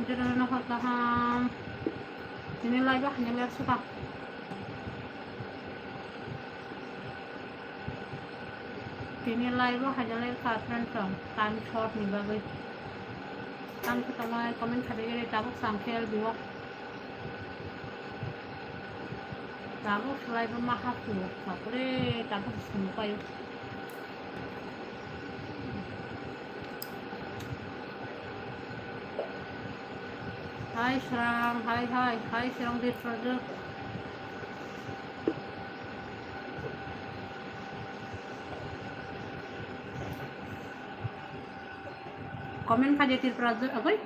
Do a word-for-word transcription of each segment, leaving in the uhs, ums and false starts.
Jotono hor kaham. Tini live o haino live suka. Tini live o haino live ka friend song. Time short ni bagwi. Tam khe tongo comment khabe gere tabuk sam khel biyo. Tabuk live o ma hapu. Bakre tabuk sung payo. Hai Srang, hai, hai, hai Srang Tripura. Comment khaje Tripura, agoi.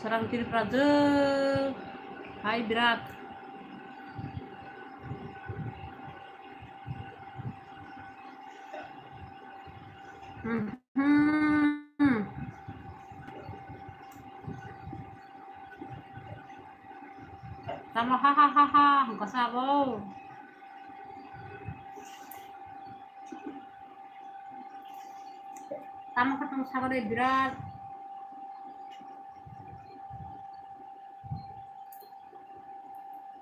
Srang Tripura. Hai Birat. Mhm. Tamo ha ha ha ha hwnkha sabo. Tamo khe tong sabo de birat.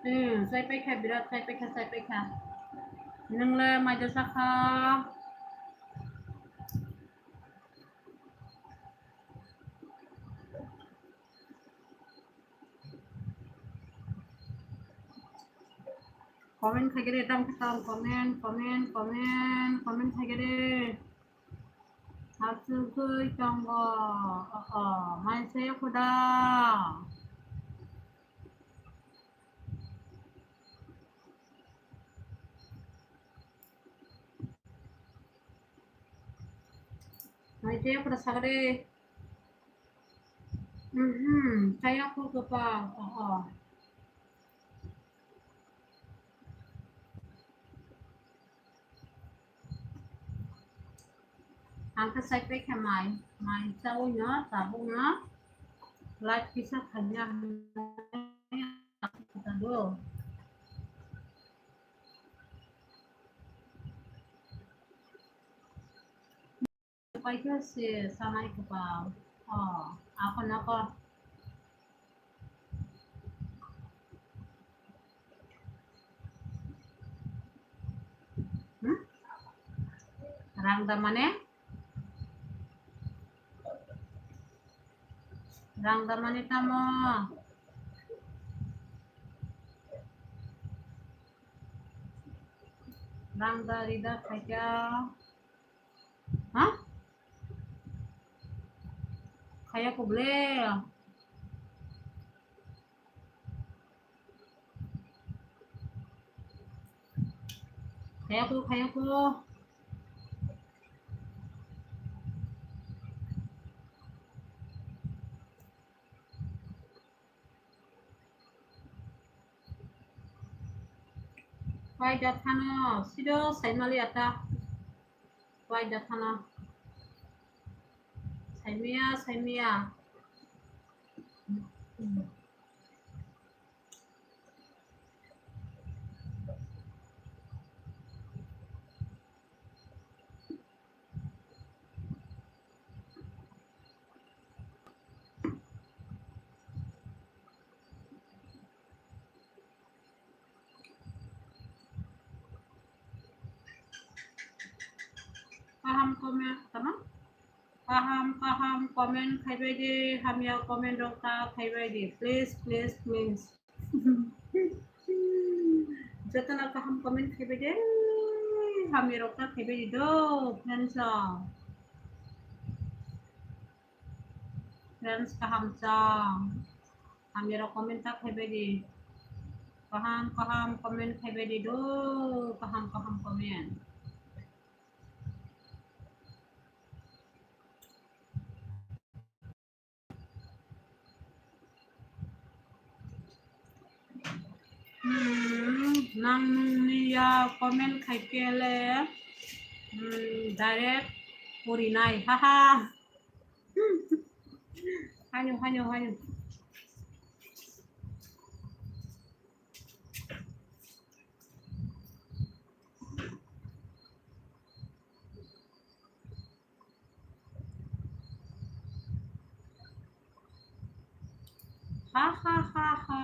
Hmm, chai paikha, birat chai paikha, chai paikha. Nwngle maida sakha. Comment khaigere, tam khe tam, comment, comment, comment, comment khaigere. Asugwi tongo. Oh, oh, mai se khuda. Mai se khuda sagre. Mhm, kaya ko kapa. Oh, oh. Ang khe chai paikha mai, mai chaui no, tabuk no, live kisa khaina hinwi ang khe do. Paikha se sanai kwpal. Oh, ako noko. Hmm? Rang da mane? Rang da mane tamo? Rang da rida khaikha. Ha? Khaya ko ble. Khaya ko, khaya ko. Pai da thano, sido saimali ata. Pai da thano. Saimia, saimia. Kaham comment, tamo? Kaham, kaham comment khaibai di, hamya comment rok ta khaibai di, please, please, please. Jotono kaham comment khaibai di, hamya rok ta khaibai di do, friends rok. Friends kaham chang. Hamya rok comment ta khaibai di. Kaham, kaham comment khaibai di do, kaham, kaham comment. Hmm, nang nungni ya comment khaikhe le, hmm, direct purinai, haha. Haino, haino, haino. Ha ha ha ha.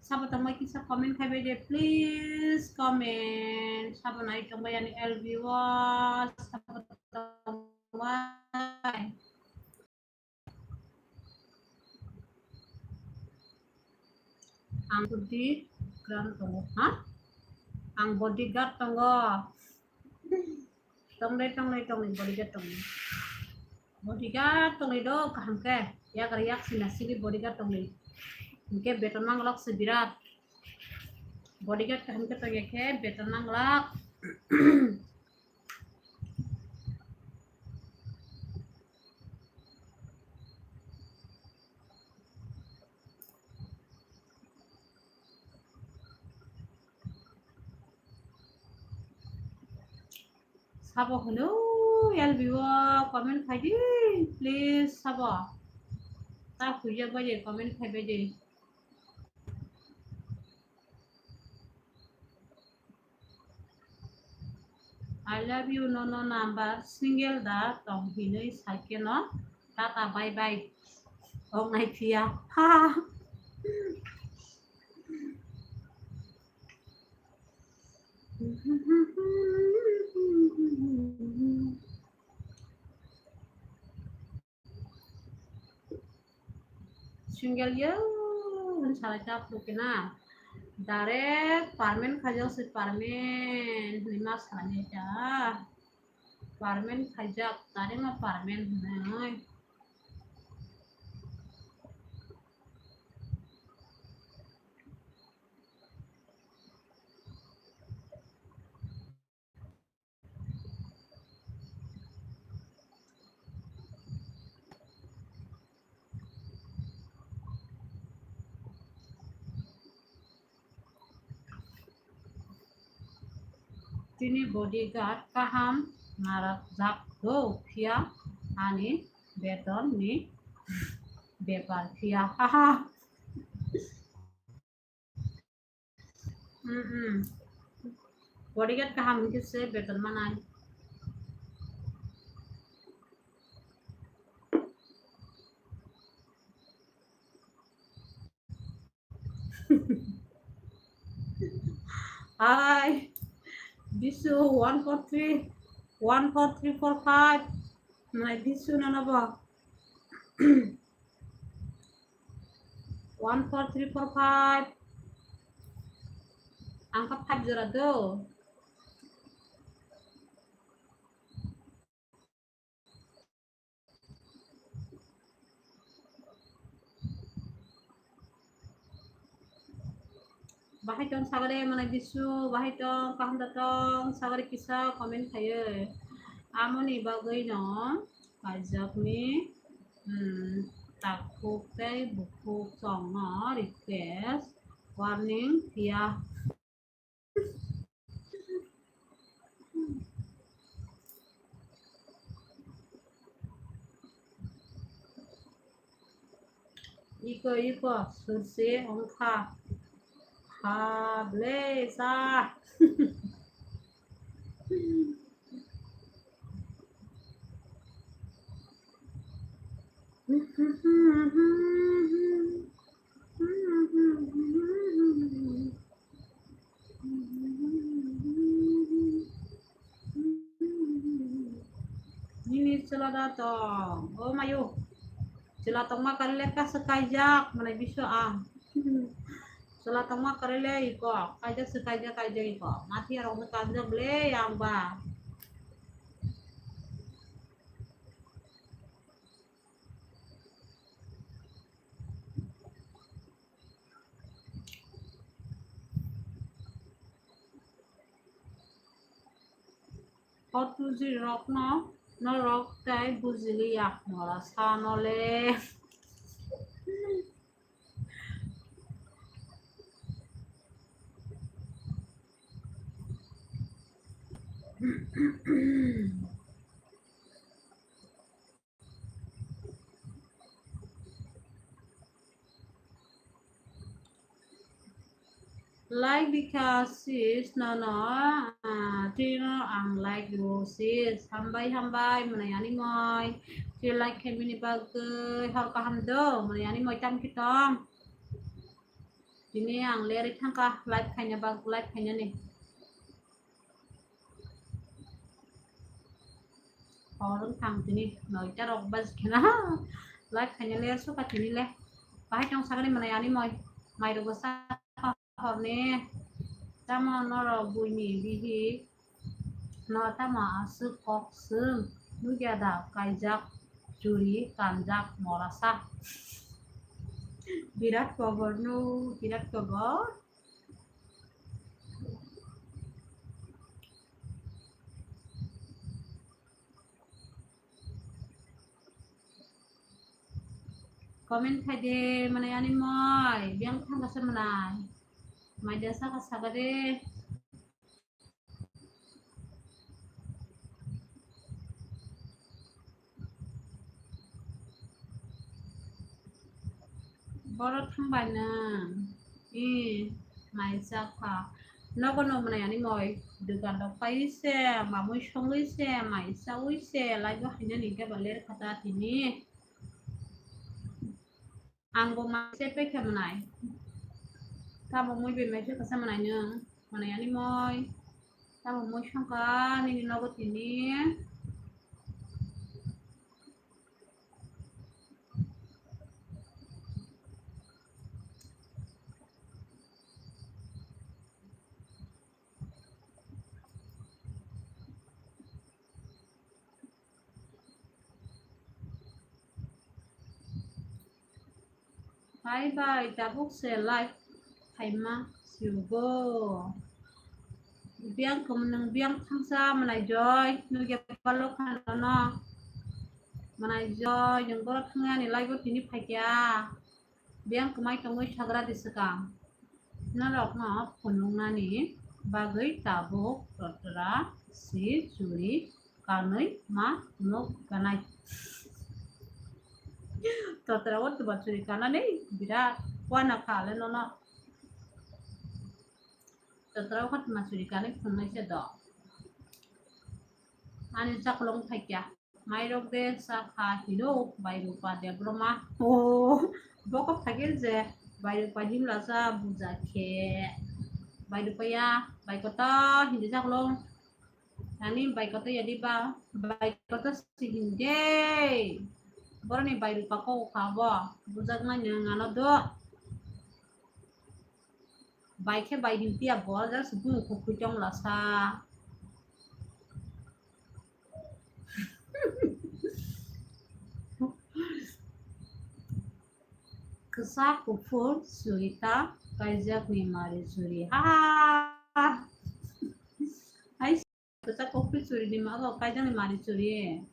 Sabo tongbai kisa comment khai bai de, please comment. Sabo nai tongbai ani L V o, sabo tongbai. Ang bodyguard tongo, ha? Ang bodyguard tongo. Tongnai, tongnai, tongnai, bodyguard tongnai. Bodyguard tongnai do kaham khe. Yak yak sina sini bodyguard tongnai. Hingke beton manglok se birat. Bodyguard kaham khe tongya khe beton manglok. Sabo hwnwi L B o comment khai di, please, sabo. Ta huijak bai de comment khai bai de. I love you, no, no number, single da tong hinwi saikhe no, tata bye bye. Ong nai phiya. Ha. Single yo, hwn salai ta phuru khe na. Direct permanent khaijak se, permanent hwnwi ma salai ta. Permanent khaijak, direct ma permanent hwnwi. Tini bodyguard kaham narakjak do phiya ani beton ni bepar phiya. Haha. Mm, mm. Bodyguard kaham hingke se beton manai. Hi. Bisu one four three, one four three four five. Nai Bisu nana ba. One four three four five. Ang kha five jora do. Bahai tong sagare mane Bisu, bahai tong kaham da tong sagare kisa comment khayo. Amoni bagwi no kaijakni, hmm, takhuk tei bukhuk chongno request warning phiya. Iko, iko, surse ongkha. Ha, ble, sa. Nini chwla da tong, o mayo. Chwla tongma karwi le kasa kaijak, mane biso ang. Chwla tongma karwi le iko, kaijak se kaijak, kaijak iko. Mafia rok se kanjak le yang ba. O tuji rokno norok tei bujiliya, mora sanole. Like bikha sis, no, no, ah, tino ang like rw sis. Hambai, hambai, mwnai ani moi. Twi like khaimani bagwi hor kaham do, mwnwi ani moi tam khe tong. Tini ang lerwi thangkha live khaina bag, live khainani. Hor wng thang tini noita rok baj khena. Live khaina ler sukha tini le. Bahai tong sagani mwnwi ani moi. Mai rok bwsa horni. Tamo norok buini bihik no tamo aswk kok swng nukya da kaijak churi kanjak morasa. Birat kobor no, birat kobor. Comment khai de, mwnwi ani moi, biyang thangkha se mwnwi. Mai de saka saka de. Boro thangbai nwng. I, mai chakha. Nogo no mwnwi ani moi. Dukan rok paiwi se, mamui songwi se, mai chawi se, live o hainani khe ba ler kha ta tini. Ang bo mai se pekha mwnai. Tamo moi bai mai se kasa mwnai nwng. Mwnai ani moi. Tamo moi songkha nini nogo tini. Bye bye, tabuk se live phaima siugo. Biyang kwmwi nwng biyang thangsa mwnai joi, nugya palo khana no. Mwnai joi, nwng boro thangya ni live o tini phaikya. Biyang kwmai tongwi sagra di swkang. Norokno phunuknani bagwi tabuk totra si churi kanwi ma phunuk ganai. Totra o twma churi kanani birat wana kha le nono. Totra o kha twma churi kanwi phunuknai se do. Ani chakolong phaikya. Mairok de sakha hino Bairupa Debbarma. O, bokok thagil je Bairupa himlasa buja khe. Bairupa ya, Baikoto hindi chakolong. Ani Baikoto ya diba, Baikoto si hindi. Boroni Bairupa kok kha bo, bujaknai nang ano do. Bai khe bai hinti ya bo, just bung kho khuitong lasa. Kwchak kuphur churi ta kaijak ni mari churi. Ha! Hai, kwchak kuphur churi ni mago kaijak ni mari churi.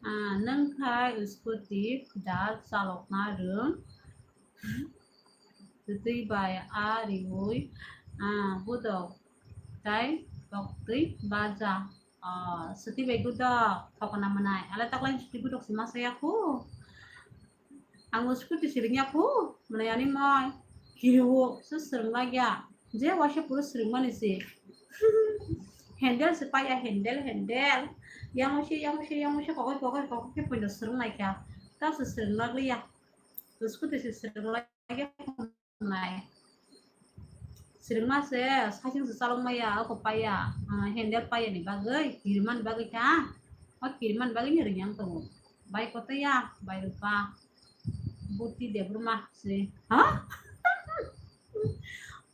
Ah, nwng khai scooty da chalokna rwng. Twi bai a riui, ah, budok tai toktwi baja. Ah, swtwi bai budok thokna mwnai. Ala taklai swtwi budok se masa ya khu. Ang scooty se ringya khu, mwnai ani moi. Kiriwo se swrwng lagya. Je waisa puro swrwngmani se. Handle se paiya, handle, handle. Yang waisa, yang waisa, yang waisa, kokoi, kokoi, kokoi khe puino swrwng laikha. Ta se swrwng lagliya. Scooty se swrwng laikha nai. Swrwngma se, saichung se chalok maya, oko paiya, ah, handle paiya ni bagwi, kirimani bagwi kha. O kirimani bagwi ni ringyang tongo. Bai Kotoya, Bai Rupa, Buti Debbarma se. Ha?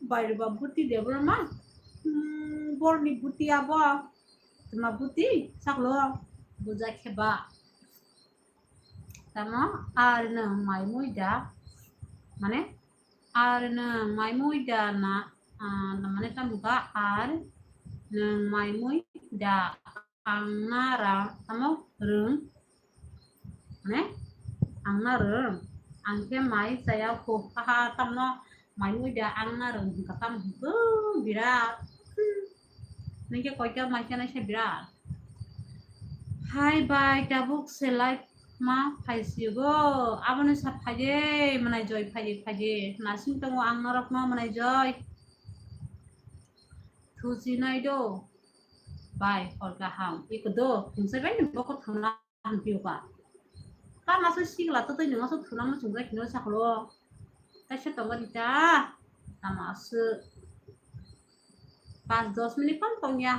Bai Rupa, Buti Debbarma? Hmm, borni buti abo. Tma buti, saklo, buja kheba. Tamo, ar nwng mai mui da, mane, ar nwng mai mui da na, ah, na mane tamo ka, ar nwng mai mui da, ang na ra, tamo, rwng, mane, ang na rwng, ang khe mai chaya kho, ha ha, tamo, Mai mui da ang na rwng hwnkha tamo hwnkhe birat. Ningkhe koita mai khe naisa birat. Hai bai tabuk se live ma phaisigo. Aboni sa phaide mwnai joi phaide phaide. Nasing tongo ang norokno mwnai joi. Thusi nai do. Bai hor kaham. Iko do. Thumsai bai ni bokol thangna. hwnphiyo ka. Tamo aswk sikla twtwi nwng aswk thunangno chwngjak hinwi saklo. Kaisa tongo rita. Tamo aswk pas dos minute phano tongya.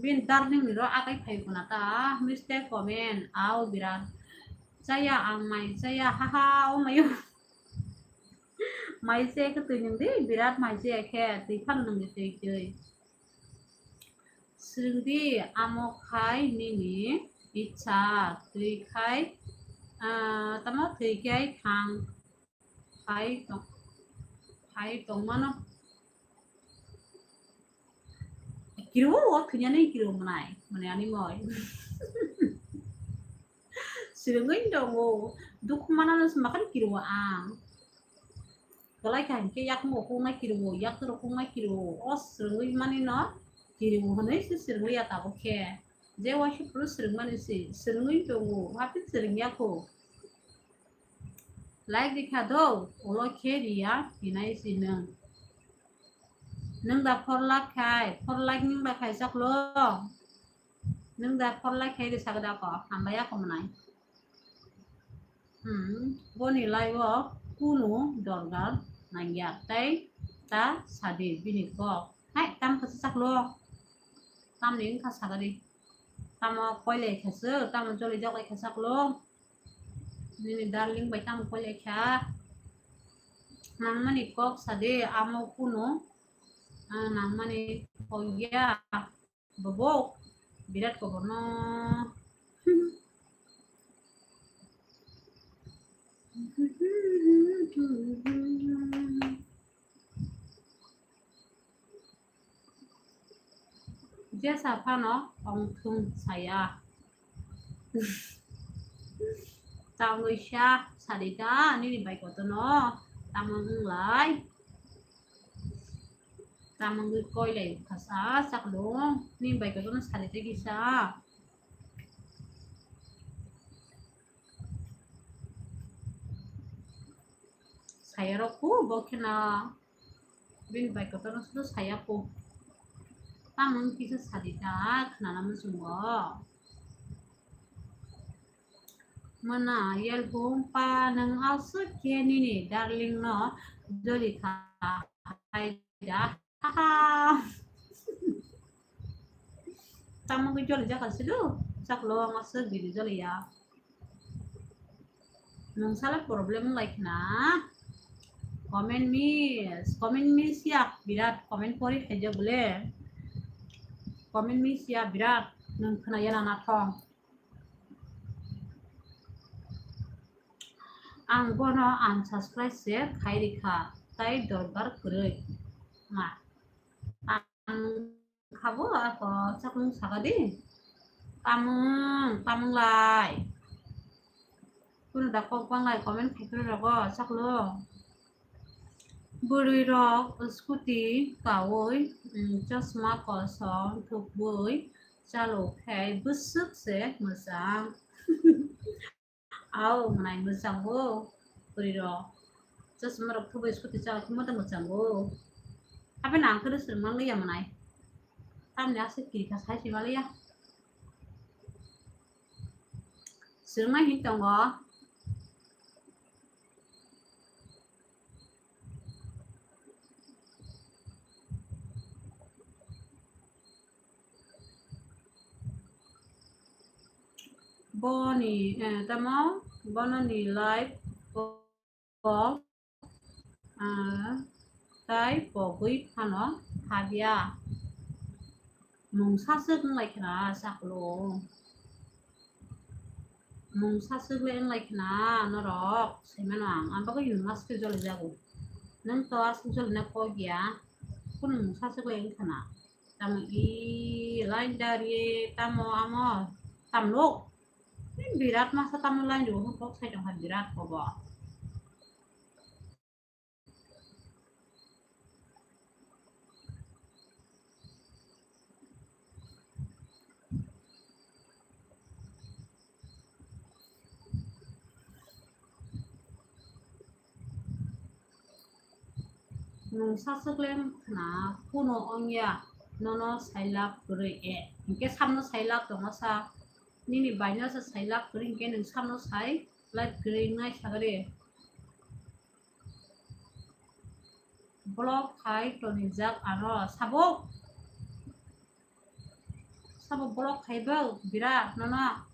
Bini darling ni ro akai phai khuna ta mistake comment au birat. Chaya ang mai chaya haha o mayo. Mai chaya khe twi nwng di birat mai chaya khe twi phano nwng di twi twi. Swrwng di amo khai nini icha twi khai ah, tamo twi khai thang. Phai tong, phai tongmano. Kiriwo o thwinani kiriwo mwnai, mwnai ani moi. Swrwngwi tongo, dukhu manano se makhani kiriwo ang. Kwlai kha hinkhe yakung rok kung nai kiriwo, yakung rok kung nai kiriwo, o swrwngwi mani no kiriwo hwnwi se swrwngwi ya tabuk khe. Je waisa phuru swrwngmani se, swrwngwi tongo, haphi swrwngya kho. Like rikha do, ulo khe riya, hinai si nwng. Nwng da four lakh khai, four lakh nwng da khai chaklo. Nwng da four lakh khai ri sagda ko, hambai ya ko mwnai. Hmm, boni lai o kunu dorgar nangya, tai ta sadi bini kok. Hai, tam kha chaklo. Tam ni wngkha sagadi. Tamo koilai kha se, tamo joli jok lai kha chaklo. Nini darling bai tamo koilai kha. Nangmani kok sadi amo kunu, ah, nangmani kok ya, bobo, birat koborno. Jesa phano ongthung saya. Tangwi sa sadi ta nini bai kotorno tamo wnglai. Tamo wngwi koilai khasa chaklo nini bai kotorno sadi ta kisa. Saya rok ku bo kheno bini bai kotorno sudo saya ku. Tamo wng kisa sadi ta khnana muchungo. Mona yelhum pa nwng aswk khe nini darling no joli kha hai da. Haha. Tamo khe joli jaka sido chaklo ang aswk bini joli ya. Nwng sala problem wng lai khna. Comment miss, comment miss ya birat comment pori khaijak bole. Comment miss ya birat nwng khna ya na nathong. Ang bono unsubscribe se khai rikha tai dorbar kwrwi ma. Ang khabo ako chakmung saka di. Tamung, tamung lai. Kunu da kok bang lai comment khai kwrwi rogo chaklo. Bwrwi rok scooty kawi, mm, chosma kosom thukbwi chalok khai bwswk se mwchang. Au, mwnai mwchango, bwrwi rok. Chosma rok thubui scooty chalo khe moto mwchango. Hape nang khe swrwng manliya mwnai. Tamni aswk kiri kha sai se manliya. Swrwngmai hin tongo. Boni, eh, tamo, bono ni life o, ah, tai pogwi phano habya. Mungsa swk wng lai khna saklo. Mungsa swk le wng lai khna norok, sai mano ang. Ang bagwi mask joli jago. Nwng to aswk joli na kok ya. Kunu mungsa swk le wng khna. Tamo i line dari tamo amo tam nuk. Birat masa tamo line ro kok sai tong kha birat kobo. Nwng saswk le wng khna, kuno wng ya, nono sailap kwrwi e. Hwnkhe samno sai lab tongo sa. Nini baino se sai lab kwrwi hwnkhe nwng samno sai lab kwrwi wngnai sagari. Block khai tonijak ano sabo. Sabo block khai bo birat nono.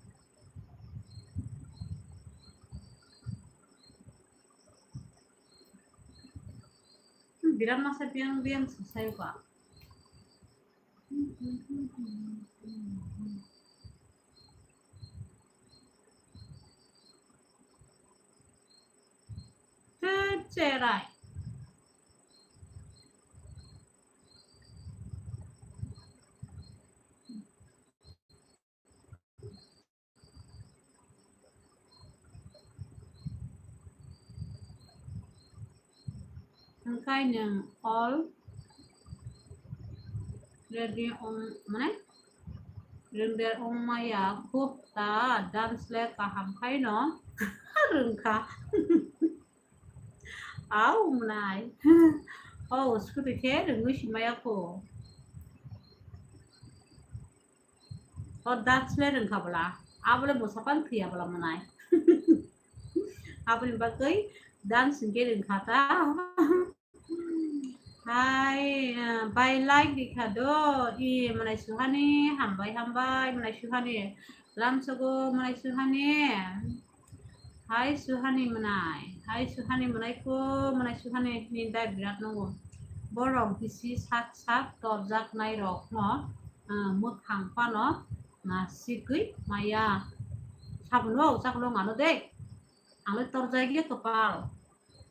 Birat masa biang biang se sai ba. Cherai. Hwnkhe nwng all ready wng, mane, rwngder wngmaya, khub ta dance le kaham khaino rwngkha. Au mwnai. O scooty khe rwngwi simaya kho. O dance le rwngkha bwla. Abole mosapan thwiya bwla mwnai. Aboni bagwi dance hwnkhe rwngkha ta. Hai, ah, bai like dikha do. I mwnai suhani, hambai, hambai, mwnai suhani. Lamsogo mwnai suhani. Hai suhani mwnai. Hai suhani mwnai ko, mwnai suhani ni dai birat nungo. Borok bisi sak sak torjak nai rok no, ah, mwkhang pano, ah, sikwi maya. Sabuno, saklo ngano de. Ang le torjak ye kwpal.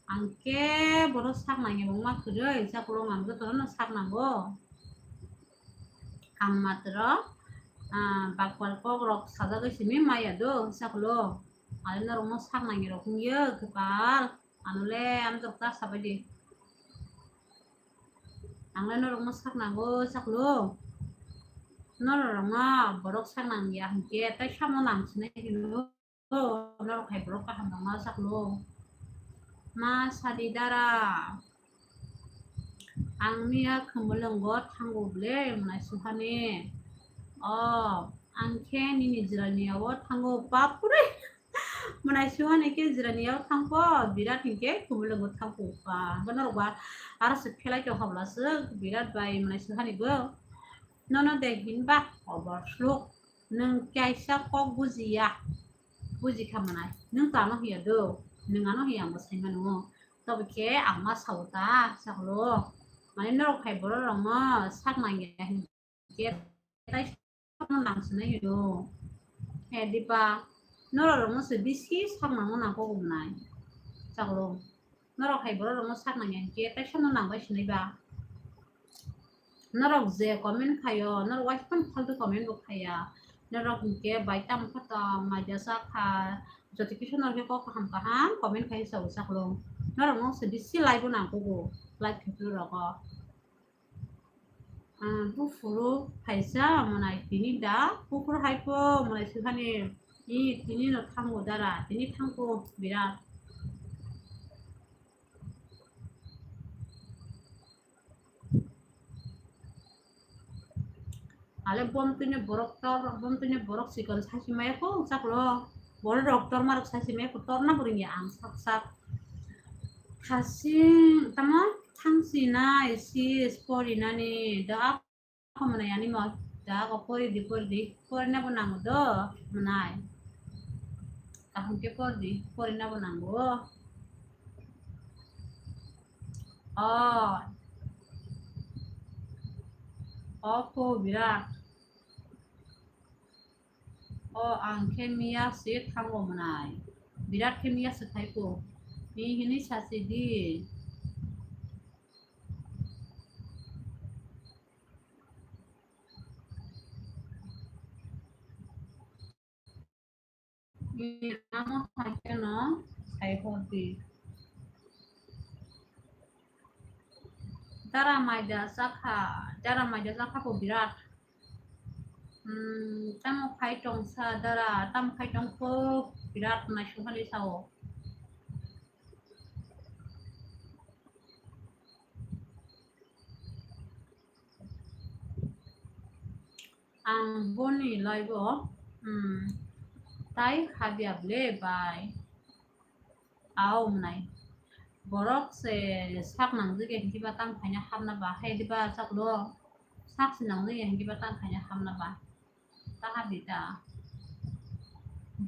Ang khe bono sak nangya wngma kwrwi, chaklo ang jotono sak nango. Ang matro, ah, bakpal kok rok sajagwi simi maya do, chaklo. Ang le norokno sak nangya rok wngya kwpal. Ano le amjok ta sabai di. Ang le norokno sak nango, chaklo. Norokno borok sak nangya hinkhe, tai samo nang sinai hino. O, norok hai borok kaham rok ma saklo. Ma sadi dara. Ang miya khumulwngo thango ble mwnai suhani. O, ang khe nini jirani yawo thango bapure. Mwnai suhani khe jirani yawo thangko birat hinkhe khumulwngo thangko pa. Bo norok ba aro se phelai tong habla se birat bai mwnai suhani bo. Nono de hinba obor sluk. Nwng kaisa kok bujiya. Buji kha mwnai. Nwng to ano hiya do. Nwng ano hiya ang bo sai mano. Tobo khe ang ma sao ta, saklo. Mane norok hai borok rok no sak nangya hinkhe tai sakno nang sinai hino. He Dipa, norok rok no se bisi sak nangma nang kok mwnai. Saklo. Norok hai borok rok no sak nangya hinkhe tai sakno nang bai sinai ba. Norok je comment khaio, norok uaisukmani faltu comment bo khaiya. Norok hinkhe bai tamo kha tong, maida sa kha, joto kisa norok khe kok kaham kaham comment khai sao chaklo. Norok no se bisi like bo nang kugo, like khai phuru rogo. Ah, buphuru phaisa mwnai tini da, buphuru hai pho mwnai suhani, i tini no thango dara, tini thango birat. Ale bom tini borok tor, bom tini borok sikon sasi maya ko chaklo. Borok rok tor marok sasi maya ko torna buring ya ang sak sak. Thasi tamo thangsi nai sis pori nani da. Kho mwnai ani mo, da go pori di, pori di, pori na bo nango do, mwnai. Kaham khe pori di, pori na bo nango. O. O kho birat. O ang khe miya se thango mwnai. Birat khe miya se thai ko. Ni hini sasi di. Amo hai kheno sai hor di. Dara maida chakha, dara maida chakha bo birat. Hmm, tamo khai tong sa dara, tamo khai tong kho birat nai suhali sao. Ang boni live o, hmm, tai habya ble bai. Au mwnai. Borok se sak nangjak ya hwnkiba tang phaina hamna ba, hai diba chaklo sak se nangjak ya hwnkiba tang phaina hamna ba. Taha bita.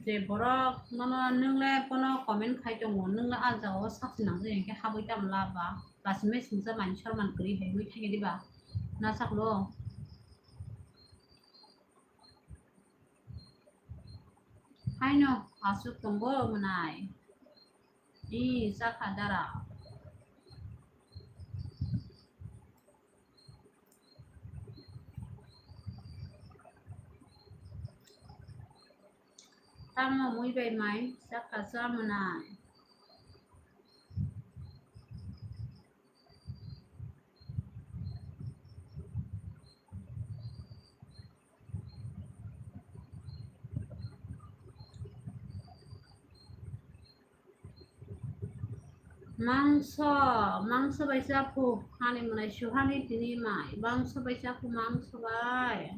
Je borok nono nwng le bono comment khai tongo, nwng le ah jagao sak se nangjak ya hwnkhe habwi tamo laba. Lachimai singcha mani sorman kwrwi hai wi thangya diba. Na chaklo. Haino aswk tongo mwnai. Ee, chakha dara. Tamo mui bai mai chakha cha mwnai. Mangso, mangso bai chaphu, hani mwnai suhani tini mai, mangso bai chaphu, mangso bai.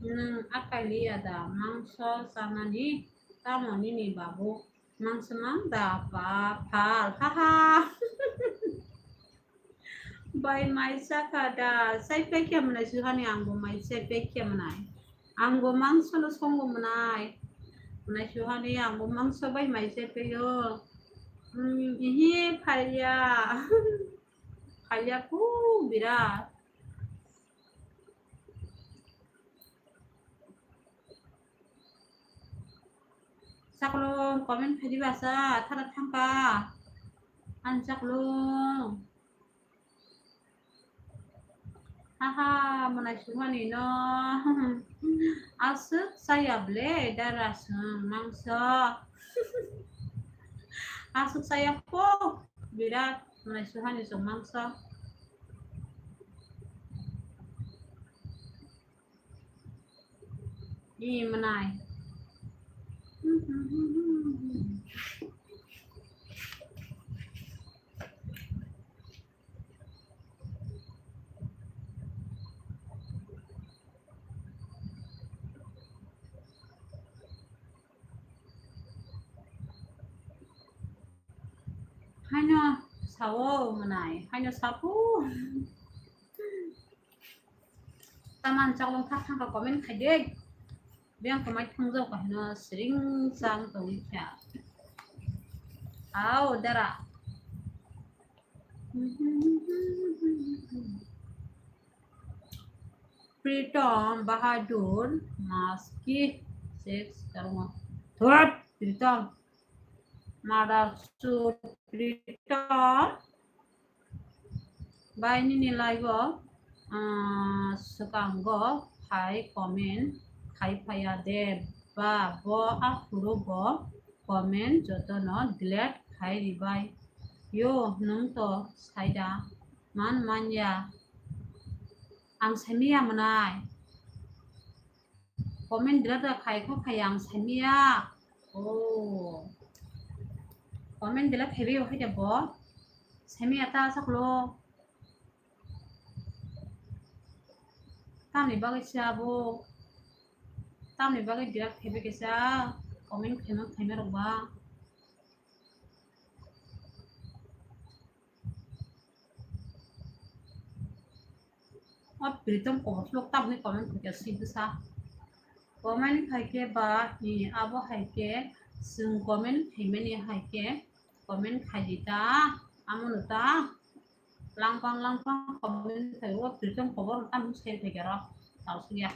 Nwng akai liya da mangso chanani? Tamo nini babu mangso mang da pa phal, haha. Bai mai chakha da, chai pai khe mwnai suhani, ang bo mai chai pai khe mwnai. Ang bo mangso no songo mwnai. Mwnai suhani ang bo mangso bai mai chai pai o. Hmm, ihi phaiya. Phaiya khu birat. Chaklo comment khaidi basa, thara thangka. Ang chaklo. Haha, mwnai sumani no. Aswk chaya ble, dara swng mangso. Aswk chaya po, birat mwnai suhani swng mangso. Ee, mwnai. Haino sao mwnai, haino sapu. Taman chaklong thak thangka comment khaide. Biyang kwmai thwngjak kahino siring chang tongwi kha. Ao dara. Pritom Bahadur Maski six karungo. Thot Pritom. Mada Suprito bai nini live o, ah, swkango phai comment khai phaiya de ba, bo aphuru bo comment jotono delete khai ribai yo, nwng to saida man manya. Ang saimanya mwnai. Comment delete da khai kha khai ang saimanya. Oh. Comment delete khai bai hai da bo. Saimanya ta saklo. Tamni bagwi sa bo. Tamni bagwi delete khai bai kaisa. Comment khaima khaima rok ba. O Pritom kobor slok tamni comment khaikhe swi bwsa. Comment khaikhe ba, ni abo haikhe chwng comment khaimani haikhe comment khaidi ta, amono ta langpang langpang comment khai o Pritom kobor tamni sai khaikhe ro tau sugya.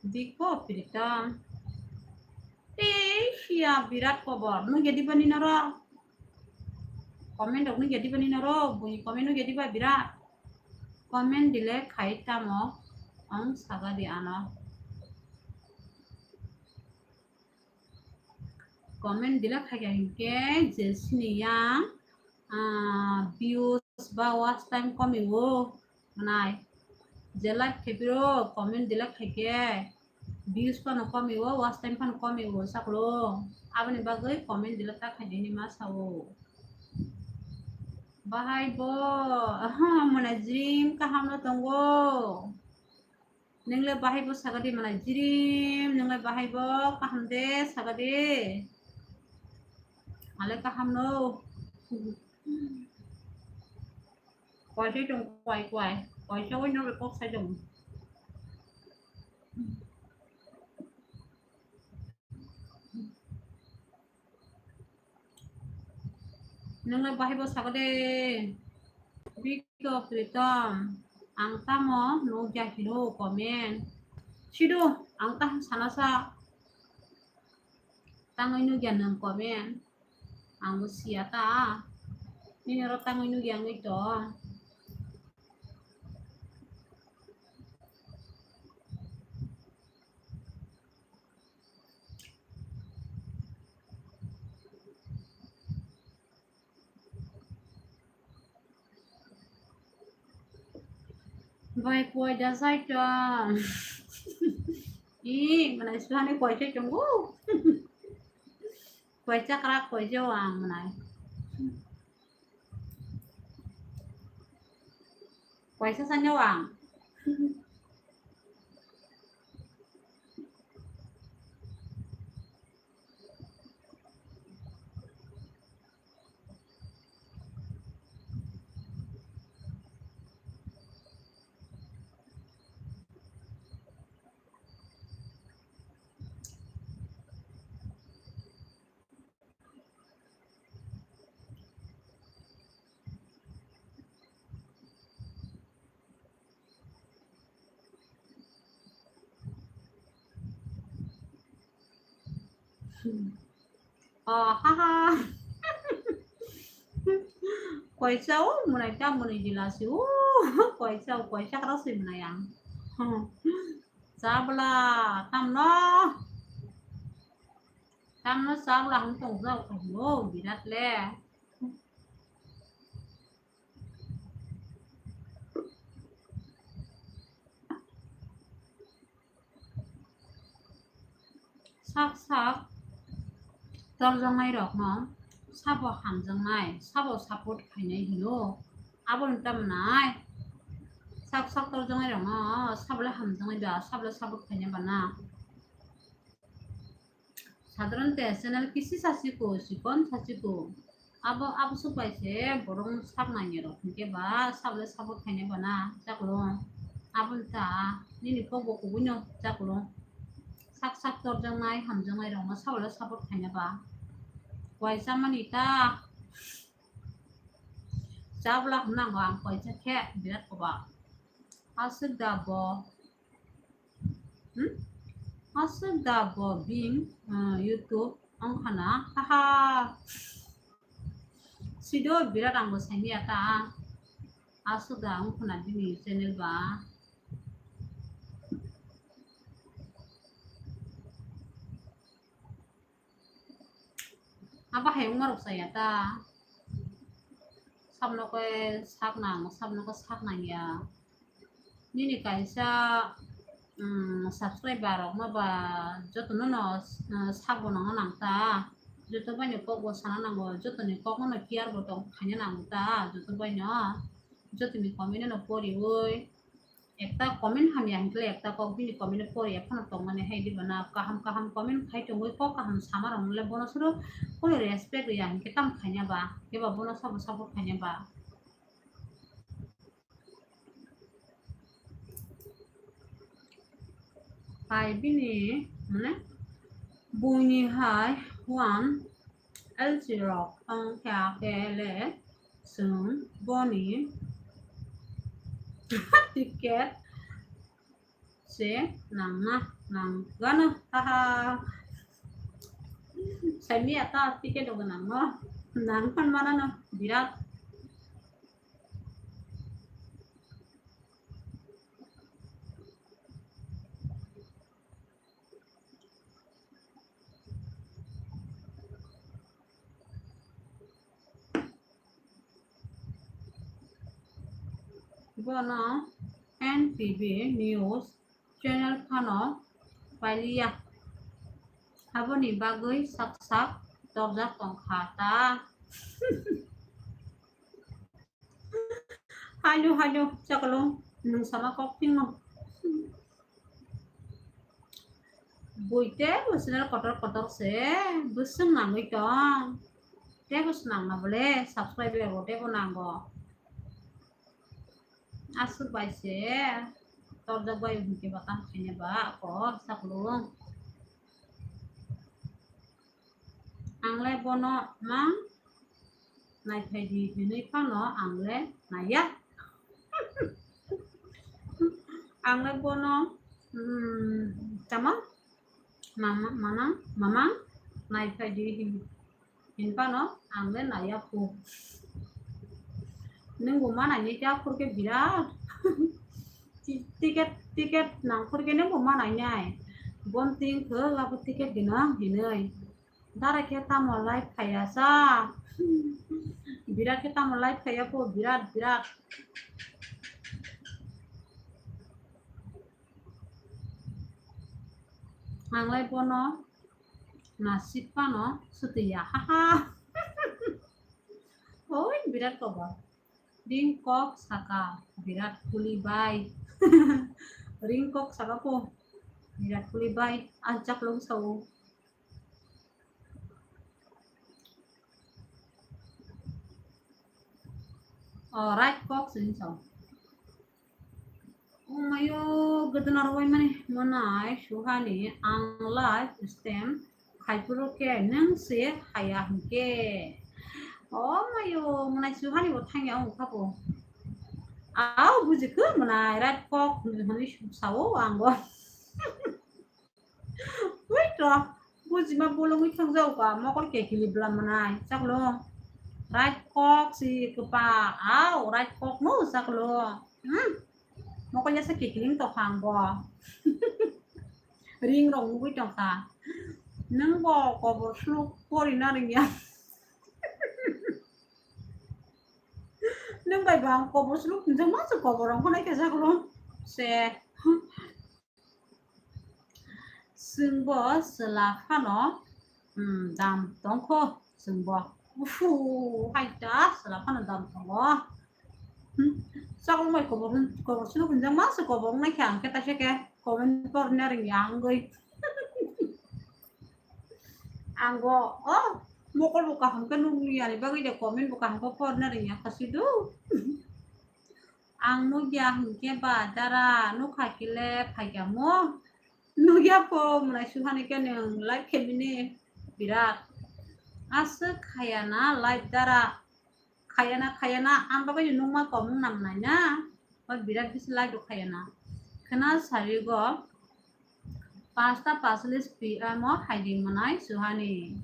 Dikho Pritom. Ei, sia birat kobor. Nugya diba ni noro? Comment rok nugya diba ni noro? Buini comment nugya diba birat? Comment delete khai tamo? Ang saga di ano. Comment delete khai kha hinkhe je sini yang, ah, views ba watch time komi o, mwnai. Je live khe biro comment delete khai khe views phano komi o, watch time phano komi o, saklo. Aboni bagwi comment delete ta khai nini ma sao. Bahai bo, aha, mwnai jim kaham no tongo. Nwngle bahai bo sagadi mwnai jirim, nwngle bahai bo kaham de sagadi. Ale kaham no. Kwai sai tong, kwai, kwai. Kwai sa wai no report sai tong. Nwngle bahai bo sagadi. Biko Pritom, ang tamo nukya hino comment. Sido, ang taham sana sa. Tangwi nukya nwng comment. Ang bo siya ta. Nini oro tangwi nukya wngwi tong. Bai koi da sai tong. I, mwnai suhani koi sai tongo. Koi chakra koi jo ang mwnai. Koi sa sa nyo ang. Oh, ha, ha. Koi chao, mwnai ta mwnai jila si. Oh, koi chao, koi chakra si mwnai ang. Chabla, tamno. Tamno chabla hwn tong jao khaimo, birat le. Sak sak torjaknai rokno sabo hamjaknai, sabo support khainai hino. Aboni tamnai sak sak torjaknai rokno sabole hamjaknai da, sabole support khainai bana. Sadharante channel kisi sachiko, chikon sachiko. Abo, abo swk bai se borok sak nangya rok hinkhe ba sabole support khainai bana chaklo. Aboni ta nini kok bo kubui no chaklo. Sak sak torjaknai, hamjaknai rokno sabole support khainai ba. Koi chamani ta chabla hwnango ang koi chakhe birat koba. Aswk da bo. Hmm? Aswk da bo bini, ah, YouTube wngkhana. Haha. Sido birat ang bo saimanya ta. Aswk da wngkhana bini channel ba. Abo hai wngmarok chaya ta. Sabno khe sak nang, sabno khe sak nang ya. Nini kaisa, um, subscriber rok no ba joto no no, uh, sak bo nang nang ta. Joto bai no kok bo sana nango, joto ni kok no no care bo tong khaina nango ta, joto bai no. Joto ni comment no poriwi. Ekta comment hamya hinkhe ekta kok bini comment poriya phano tongmani hai diba na kaham kaham comment khai tongwi kok kaham sama rok le bono soro koi respect ya hinkhe tam khaina ba keba bono sabo support khaina ba. Hai bini mane buini hai one L C rok wng kha khe le chwng boni ticket se nangna nang gana haha. Saimanya ta ticket rok nangno nang pan mana no birat. Bono N T V News channel phano pailiya. Aboni bagwi sak sak torjak tongkha ta. Haino, haino, chaklo, nwng sama kok phingno. Bui tei bo channel kotor kotor se, bwswng nangwi tong. Tei bo swnamna bole, subscribe bo tei bo nango. Aswk bai se, torjak bai hwnkhe ba tamo khaina ba, ako, chaklo. Ang le bono mang naiphai di hinwi phano ang le naiya. Ang le bono, mm, tamo mama, manang, mamang naiphai di hin, hin phano ang le naiya phu. Nwng bo ma nainai ta phurkhe birat. Ti-, ticket, ticket nang phurkhe nwng bo ma nainai. Bon ting khe abo ticket gwnang hinwi. Dara khe tamo live phaiya sa. Birat khe tamo live phaiya pho, birat, birat. Ang lai bono nasik phano sutiya, haha. Oi, birat kobor. Ring kok saka, birat kuli bai. Ring kok saka pho, birat kuli bai. Ang chaklong sao. O, right kok sini sao. Omayo, gdana rwai mani mwnai suhani ang live stream khai phuru khe nwng se haya hwnkhe. Omayo, mwnai suhani bo thangya wngkha bo. Au, buji khe mwnai right kok hwnwi sao ang bo. Wait to, bujima bolongwi thangjago ka, mokol kekili bwla mwnai, chaklo. Right kok si kwpa, au, right kok no, chaklo. Hmm? Mokol yasa kekili wng tokha ang bo. Ring rok nugwi tongkha. Nwng bo kobor sluk pori na ringya. Nwng bai ba ang kobor sluk hinjak ma se kobor rok nai khe chaklo. Se. Chwngbo chwla phano, um, dam tongkho chwngbo. Ufu, hai ta chwla phano dam tongo. Hmm, chaklo mai kobor hwn-, kobor sino hwnjak ma se kobor wngnai khe ang khe taisa khe comment porna ringya wngwi. Ang bo, oh, mokol bo kaham khe nukliya ni bagwi de comment bo kaham khe porna ringya khasidu. Ang nukya hinkhe ba dara nukha khe le phaikha mo. Nukya pho mwnai suhani khe nwng live khe mini birat. Aswk khayana live dara. Khayana, khayana, ang bagwi nukma kom wng nam naina. Ba birat bisi live rok khayana. Khwna sarigo pasta pasalis P M o phaidi mwnai suhani.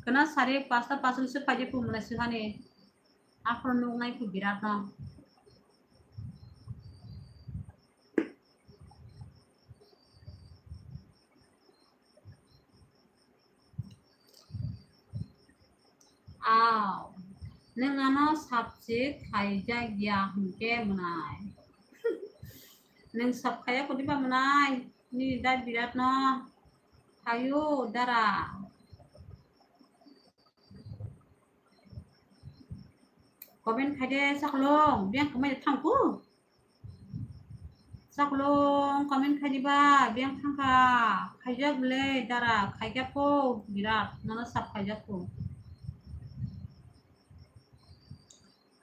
Khwna sari pasta pasalis phaidi phu mwnai suhani. Aphuru nuknai khe birat no. Aw, nwng ano subject khaijak ya hwnkhe mwnai. Nwng sab khaiya kodiba mwnai? Nini dai birat no. Hayo dara. Comment khaide chaklong, biyang kwmai thangku. Chaklong comment khaidi ba, biyang thangkha. Khaijak le dara, khaijak ko birat, nono sab khaijak ko.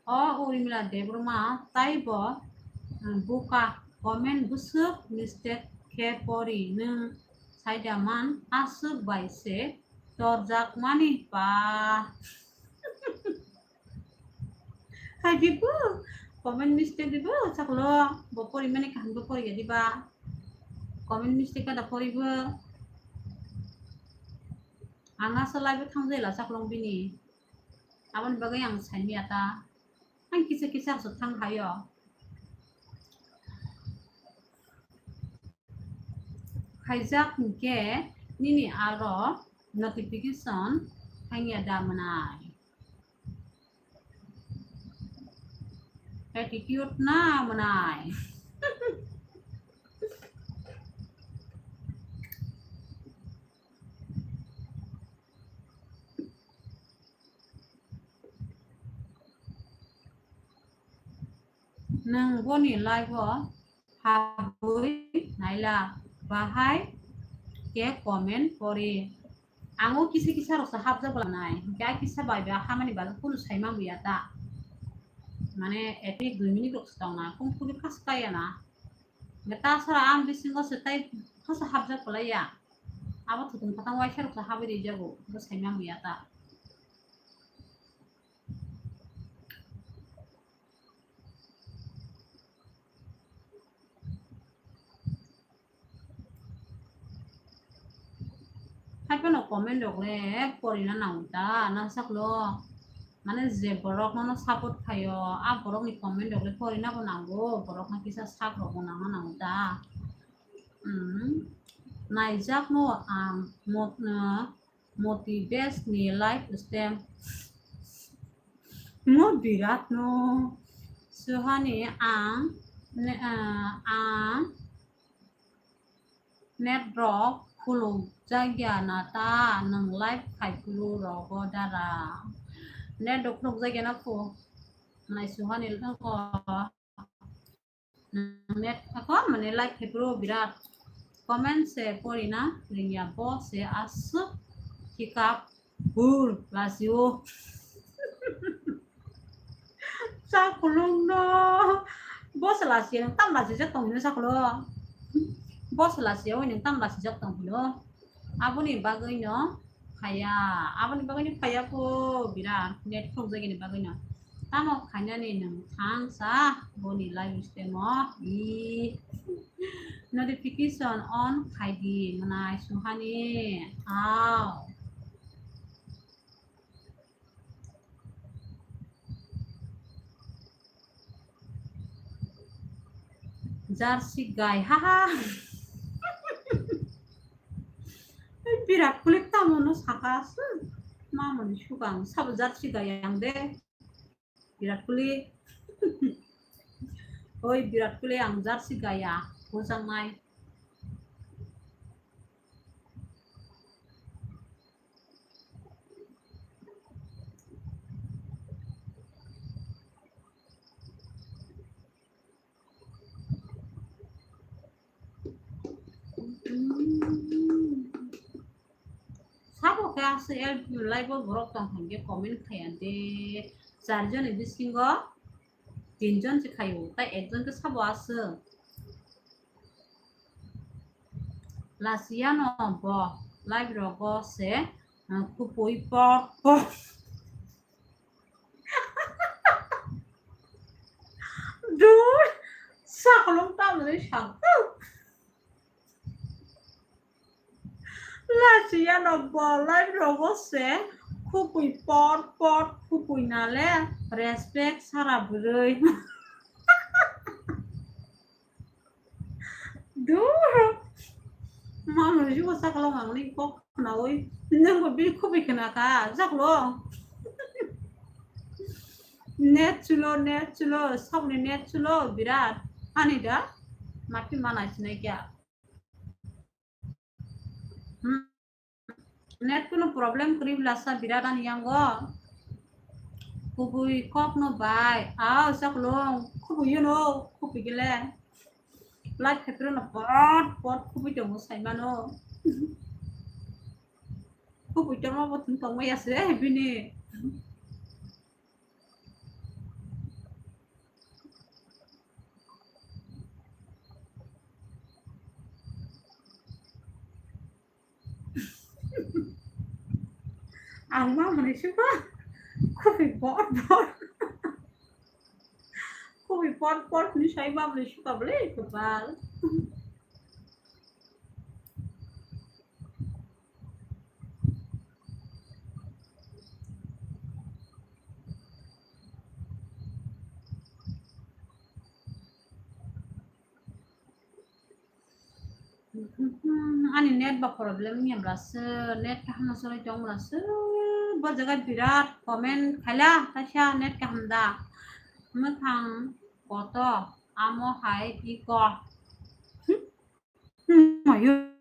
O Urmila Debbarma, taibo, um, buka comment bwswk mistake khe pori, nwng saida man aswk bai se torjak mani pa. Hai dibo, comment mistake dibo, chaklo, bo pori mani kaham bo pori ya diba. Comment mistake kada pori bo. Ang asa live thang jai la chaklong bini. Aboni bagwi ang saimya ta. Ang kisa kisa so thang hayo. Khaijak hinkhe nini aro notification hangya da mwnai. attitude na mwnai. Nwng boni live o habwi naila, bahai khe comment pori. Ang o kisa kisa rok se hapjak lanai, hinkhe a kisa bai bai hamani bagwi kunu sai manliya ta. Mane at least dui minute rok se tongna, kung kuli khas kaya na. Hinkhe ta sara ang bisingo se tai khasa hapjak laiya. Abo thutung phatang waisa rok se habwi rijago, bo sai manliya ta. Haiphano comment rok le porina nango ta, na saklo. Mane je borok nono support khaio, a borokni comment rok le porina bo nango, borokno kisa sak rok bo nangna nango ta. Hmm. Naijakno ang mot-, uh, Moti Best ni live stem. Mo Birat no. Suhani ang, ne, ah, ang net rok khuluk jagya na ta nwng live khai phuru rogo dara. Net rok khuluk jagya na phu. Nai Suhani ko. Net ako mane live khai phuru Birat comment se porina ringya bo se aswk hikap bur lasio. Chakulung no bo se lasio nwng tam lasi jak tong hino chakulo. Bo se lasio nwng tam lasi jak tong hino. Aboni bagwi no phaiya, aboni bagwi no phaiya kho Birat net khuluk jagini bagwi no. Tamo khainani nwng thang sa boni live stem o i notification on khai di mwnai Suhani. Aw. Jersey gai, haha. Birat Kohli tamo no saka aswk. Mamoni sukang sabo jersey gai ang de. Birat Kohli. Oi, Birat Kohli ang jersey gaya, bojaknai. Sabo khe aswk L P live o borok tong hwn khe comment khaiya de. Char joni bisingo tin jon se khaio, tai ekjon khe sabo aswk. Lasiya no bo live rogo se, uh, khupui por por. Dur, sakolong tamni sak. Lasiya no bo live rogo se khupui por por khupui nale respect sara bwrwi. Dur. Mano jibo sakolong ang ni kok khnaui. Nang bo bini khupui khna kha, jaklo. Net chulo, net chulo, sabni net chulo, birat. Ani da? Mati mana sinai kya? Hmm. Net kuno problem kwrwi bwlasa birat ani yango. Kubui kok no bai. Aw, sakolong. Kubui yeno. Kubui gele. Live khetre no pot pot kubui tongo saimano. Kubui tongo bo tong tongma yase bini. Ang ma mani suka. Khupui bor bor. Khupui bor bor ni sai ma mani suka bole kopal. Ani net ba problem wngya bwlasa, net kaham no choli tong bwlasa, bo jaga birat comment khaila, kaisa net kaham da, mwkhang koto, amo hai iko. Hmm, mayo.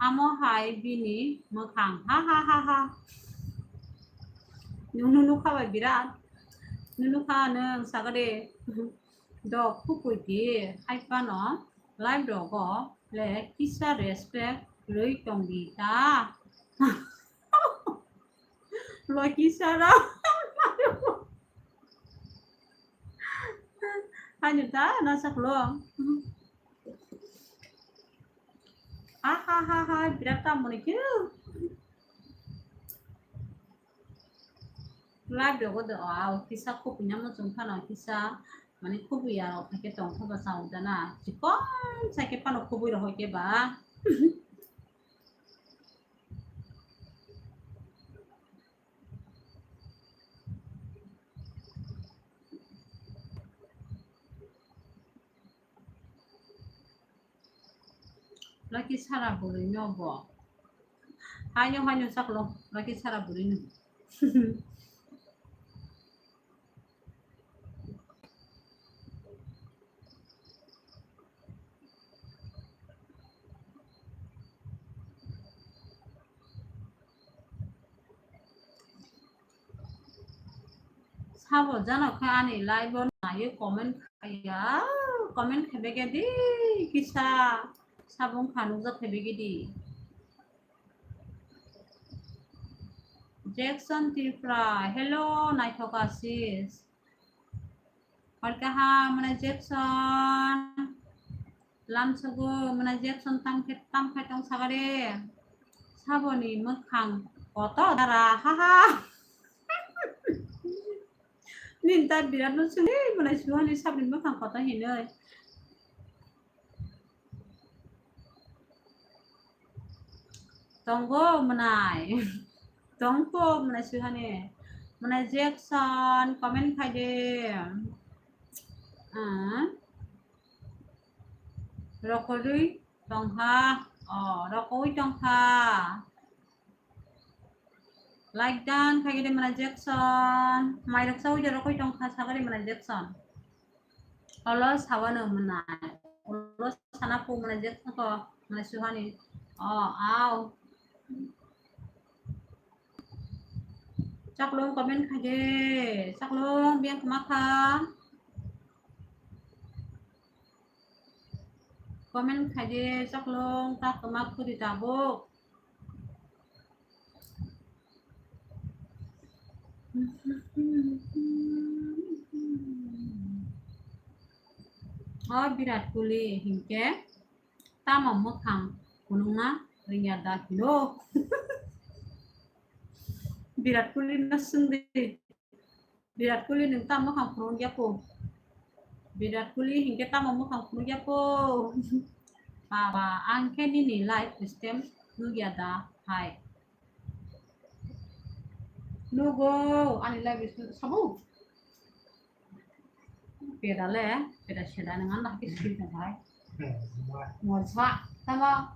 Amo hai bini mwkhang. Ha, ha, ha, ha. Nunu nukha bai birat. Nunu nukha nwng sagade. Dok khupui di. Hai phano live rogo le kisa respect rwi tong di ta. Lo kisa ra. Haino ta na saklo. Ha, ha, ha, ha, birat ta mone khe. Live rogo do, aw, kisa khupui na muchung phano kisa, mane khupui ya rok khe tong khe ba sao da na. Chikon sa khe phano khupui rok khe ba. Laki sara bwrwi no bo. Haino, haino saklo, laki sara bwrwi no. Sabo jano khe ani live o naiwi comment khaiya, comment khaibege di kisa sabung kha nukjak khaibege di. Jackson Tripura, hello, naithok asis. Hor kaham, mwnai Jackson. Lamsogo, mwnai Jackson tam khe, tam khai tong sagade. Saboni mwkhang kotor dara, ha ha. Nini ta birat no sungwi, mwnai Suhani saboni mwkhang kotor hinwi. Tongo mwnai. Tongpo mwnai Suhani. Mwnai Jackson, comment khai de. Ah. Rokorwi tongkha. Oh, rokowi tongkha. Like dan khai de mwnai Jackson. Mai rok sawi de rokowi tongkha sagari mwnai Jackson. Olo sawano mwnai. Olo sana pu mwnai Jackson ko mwnai Suhani. Oh, aw. Chaklong comment khai de. Chaklong biyang kama kha. Comment khai de Chaklong ta kama khudi tabuk. O Virat Kohli hinkhe tamo mwkhang phunukna rwngya da hino. Virat Kohli no swngdi. Virat Kohli nwng tamo mwkhang phunukya kho? Virat Kohli hinkhe tamo mwkhang phunukya kho? Baba, ang khe nini live stream nukya da hai? Nugo, ani live stream sabo? Peda le, peda seda nang anda ke sui na bhai. Morsa, tama.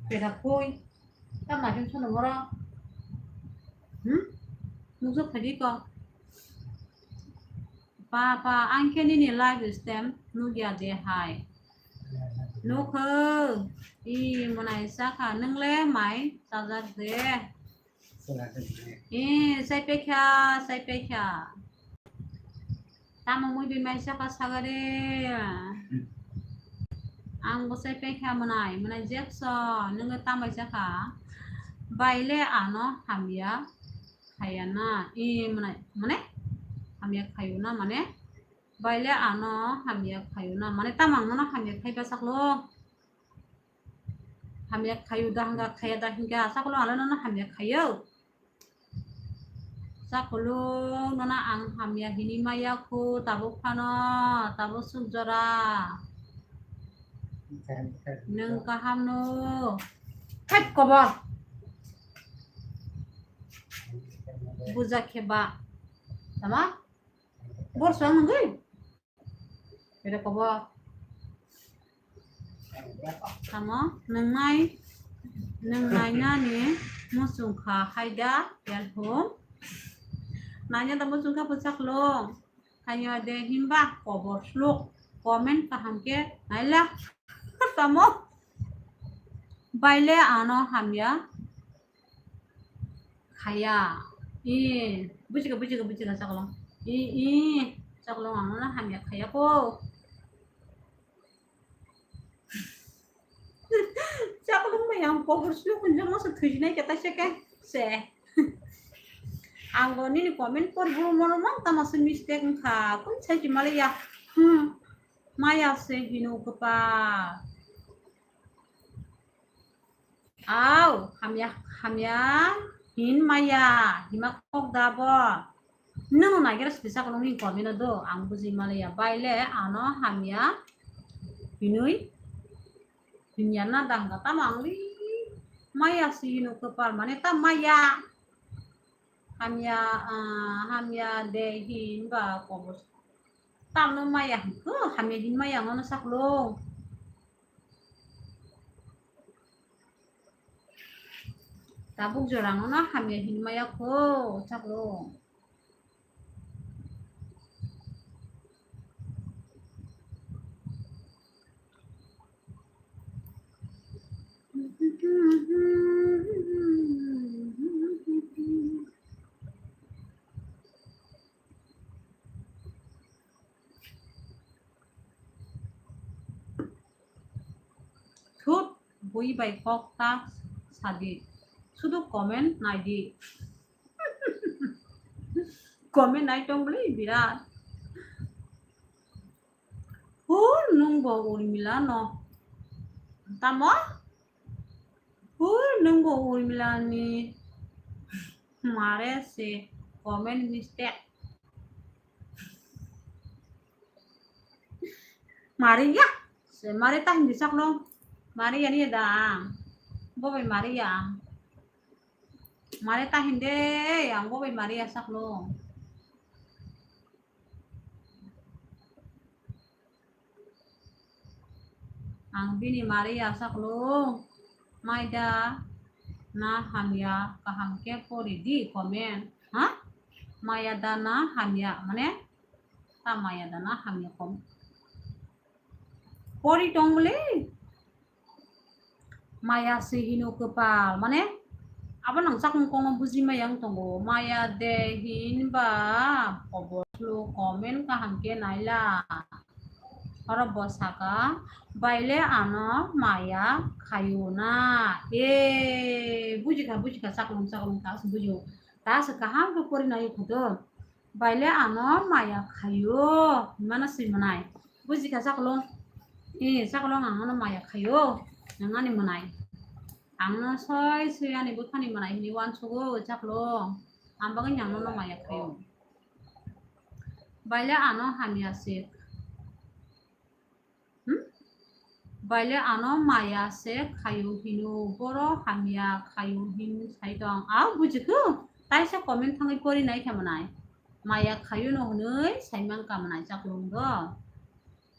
Peda koi. Tam na jum sono moro. Hmm? Nukjak thagi ko. Papa, ang khe nini live stream nukya de hai? Nukho. I mwnai sakha, nwng le mai chajak de. Eh, sai pekha, sai pekha. Tamo mui bai mai sakha sagare. Ang bo sai pekha mwnai, mwnai Jackson, nwng tamai sakha. Bai le ano hamya khaya na. Eh, mwnai, mane? Hamya khayu na mane? Bai le ano hamya khayu na mane, tamang no hamya khai ba saklo. Hamya khayu da hwnga, khaya da hwnga, sakolo ano nono hamya khayo. Sakolo nono ang hamya hini maya khu, tabuk phano, tabuk suk jora. Nwng kaham no. Thek kobor. Buja kheba. Tama? Bor suang nungui. Peda kobo. Tamo, nungnai, nungnai nani muchung kha haida, yalhum. Naina da muchung kha bwsaklo. Hamya de hinba kobor sluk, comment kaham khe naila. Tamo baile ano hamya khaya. I, bujika, bujika, bujika chaklong. I, i, chaklong ano na hamya khaya ko. Chaklong bai ang kobor sluk hinjak masa thwijinai khe taisa khe se. Ang bo nini comment pori boro mono mang tama se mistake wngkha. Kun sai ki maliya. Hmm. Maya se hino kwpal. Au, hamya, hamya hin maya, hima kok da bo. Nwng naigra sidi chaklong ni comment o do, ang buji maliya. Baile ano hamya hinui hinya na dangka tamo ang li maya si hino kwpal mane ta maya. Hamya, ah, hamya de hinba kobor. Tamno maya hinko, hamya hin maya ngono chaklong. Tabuk jorang no hamya hin maya kho chaklong. Thut, bui bai kok ta sadi. Sudu comment naidi. Comment nai tong bwle birat. Hur nwng bo Urmila no. Tamo? Hur nwng bo Urmila ni mare se comment mistake. Maria, se Maria ta hindi chaklong. Maria ni da ang. Bo bai Maria ang. Maria ta hindi ang bo bai Maria chaklong. Ang bini Maria chaklong. Maida na hamya kaham khe pori di comment. Ha? Maya da na hamya mane? Ta maya da na hamya kom. Pori tong bwle. Maya se hino kwpal, mane abo nang chakmung kongno buji maya wng tongo. Maya de hinba kobor slo comment kaham khe naila. Oro bo saka, baile ano maya khayo na. E, bujikha, bujikha, chakmung, chakmung, ta se bujo. Ta se kaham khe pori nai kho do. Baile ano maya khayo, himano swi mwnai. Bujikha chaklong? E, chaklong ang ano maya khayo, nang ani mwnai. Ang no soi soi ani bwkhani mwnai hinwi uansugo chaklong. Ang bagwi nang nono maya khayo. Baile ano hamya se Hmm? Baile ano maya se khayo hino, boro hamya khayo hin sai tong. Au bujikhu, taisa comment thangwi pori nai khe mwnai. Maya khayo no hwnwi sai mang ka mwnai chaklong do.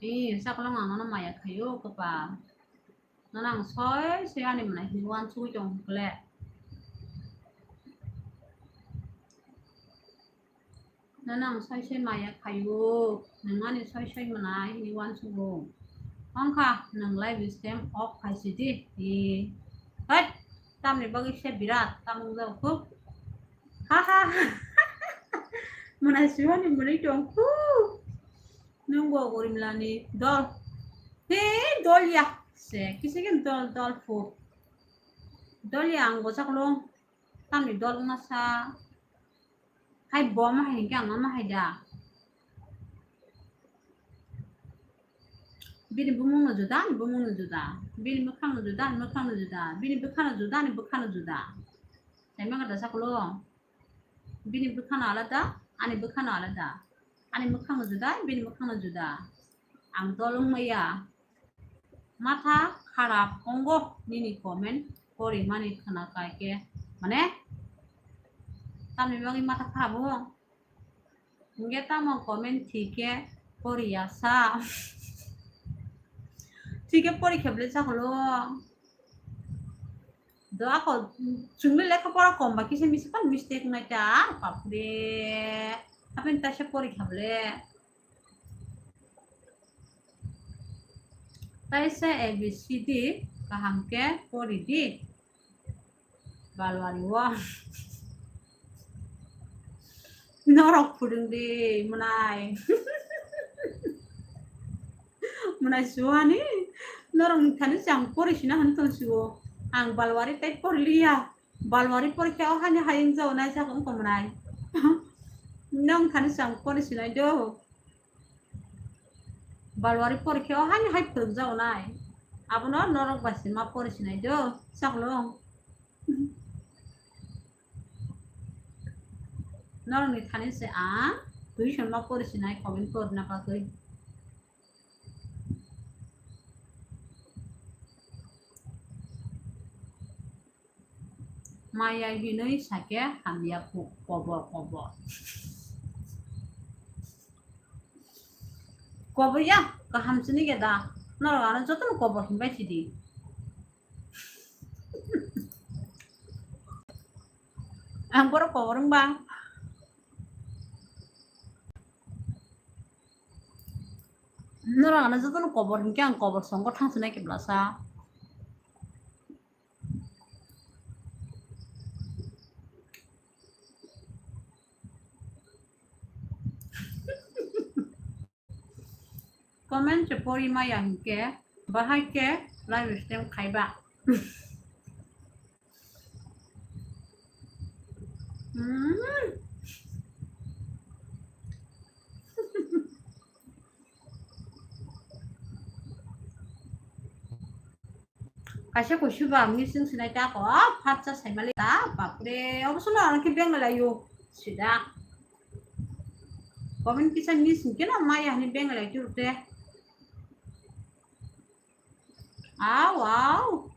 Ee, chaklong ang nono maya khayo kwpal. Nono ang soi soi ani mwnai hinwi uansugwi tong kle. Nono ang soi soi maya khayo, nwng ani soi soi mwnai hinwi uansugo. Wngkha nwng live stream off khai sidi. Ee. Hait, tamni bagwi se birat tamung jao khu. Ha ha. Mwnai simani mwnwi tong khu. Nwng bo Urimlani dol. He dol ya. Se kisa khe dol dol phu. Dol ya ang bo chaklong. Tamni dol wngma sa. Hai bo ma hai hwnkhe ang ma hai da. Bini bumung no juda, ani bumung no juda. Bini mwkhang no juda, ani mwkhang no juda. Bini bwkha no juda, ani bwkha no juda. Sai ma da chaklong. Bini bwkha no alada, ani bwkha no alada. Ani mwkhang no juda, bini mwkhang no juda. Ang dol wngmaya. Matha kharap ongo nini comment pori mani khna kai khe. Mane? Tamni bagwi matha kharap o? Hingke tamo comment thike poriya sa. Thike pori khe bole chakholo. Do ako chwngno lekha pora kom ba kisa misa pan mistake nai ta, bapre. Apen taisa pori kha bole. Taisa A B C D kaham khe pori di. Balwari o. Norok phwrwng di, mwnai. Mwnai suwani. Norok ni thani chang pori sina han tong siwo. Ang Balwari tai porliya. Balwari porikhe o hani hayung jao nai sakong tong mwnai. Nong thani chang pori sinai do. Balwari porikhe o hani hai phwrwk jao nai. Abono norok bai se ma pori sinai do, chaklong. Norok ni thani se ang tuition ma pori sinai, comment pori na bagwi. Maya hinwi sakhe hamya kho-, kobor, kobor. Kobor ya, kaham sini ge da. Norok ano jotono kobor hinbai sidi. Ang borok kobor wngba. Norok ano jotono kobor hinkhe ang kobor songo thang sinai khe blasa. Comment se pori maya hinkhe bahai khe live stream khaiba. Hmm. Kaisa kuisu ba missing sinai ta ko, ah, phatsa saimali ta, bapre, obo sono ang khe bengalai yo, sida. Comment kisa missing khe na maya hani bengalai tu te. Aw, aw.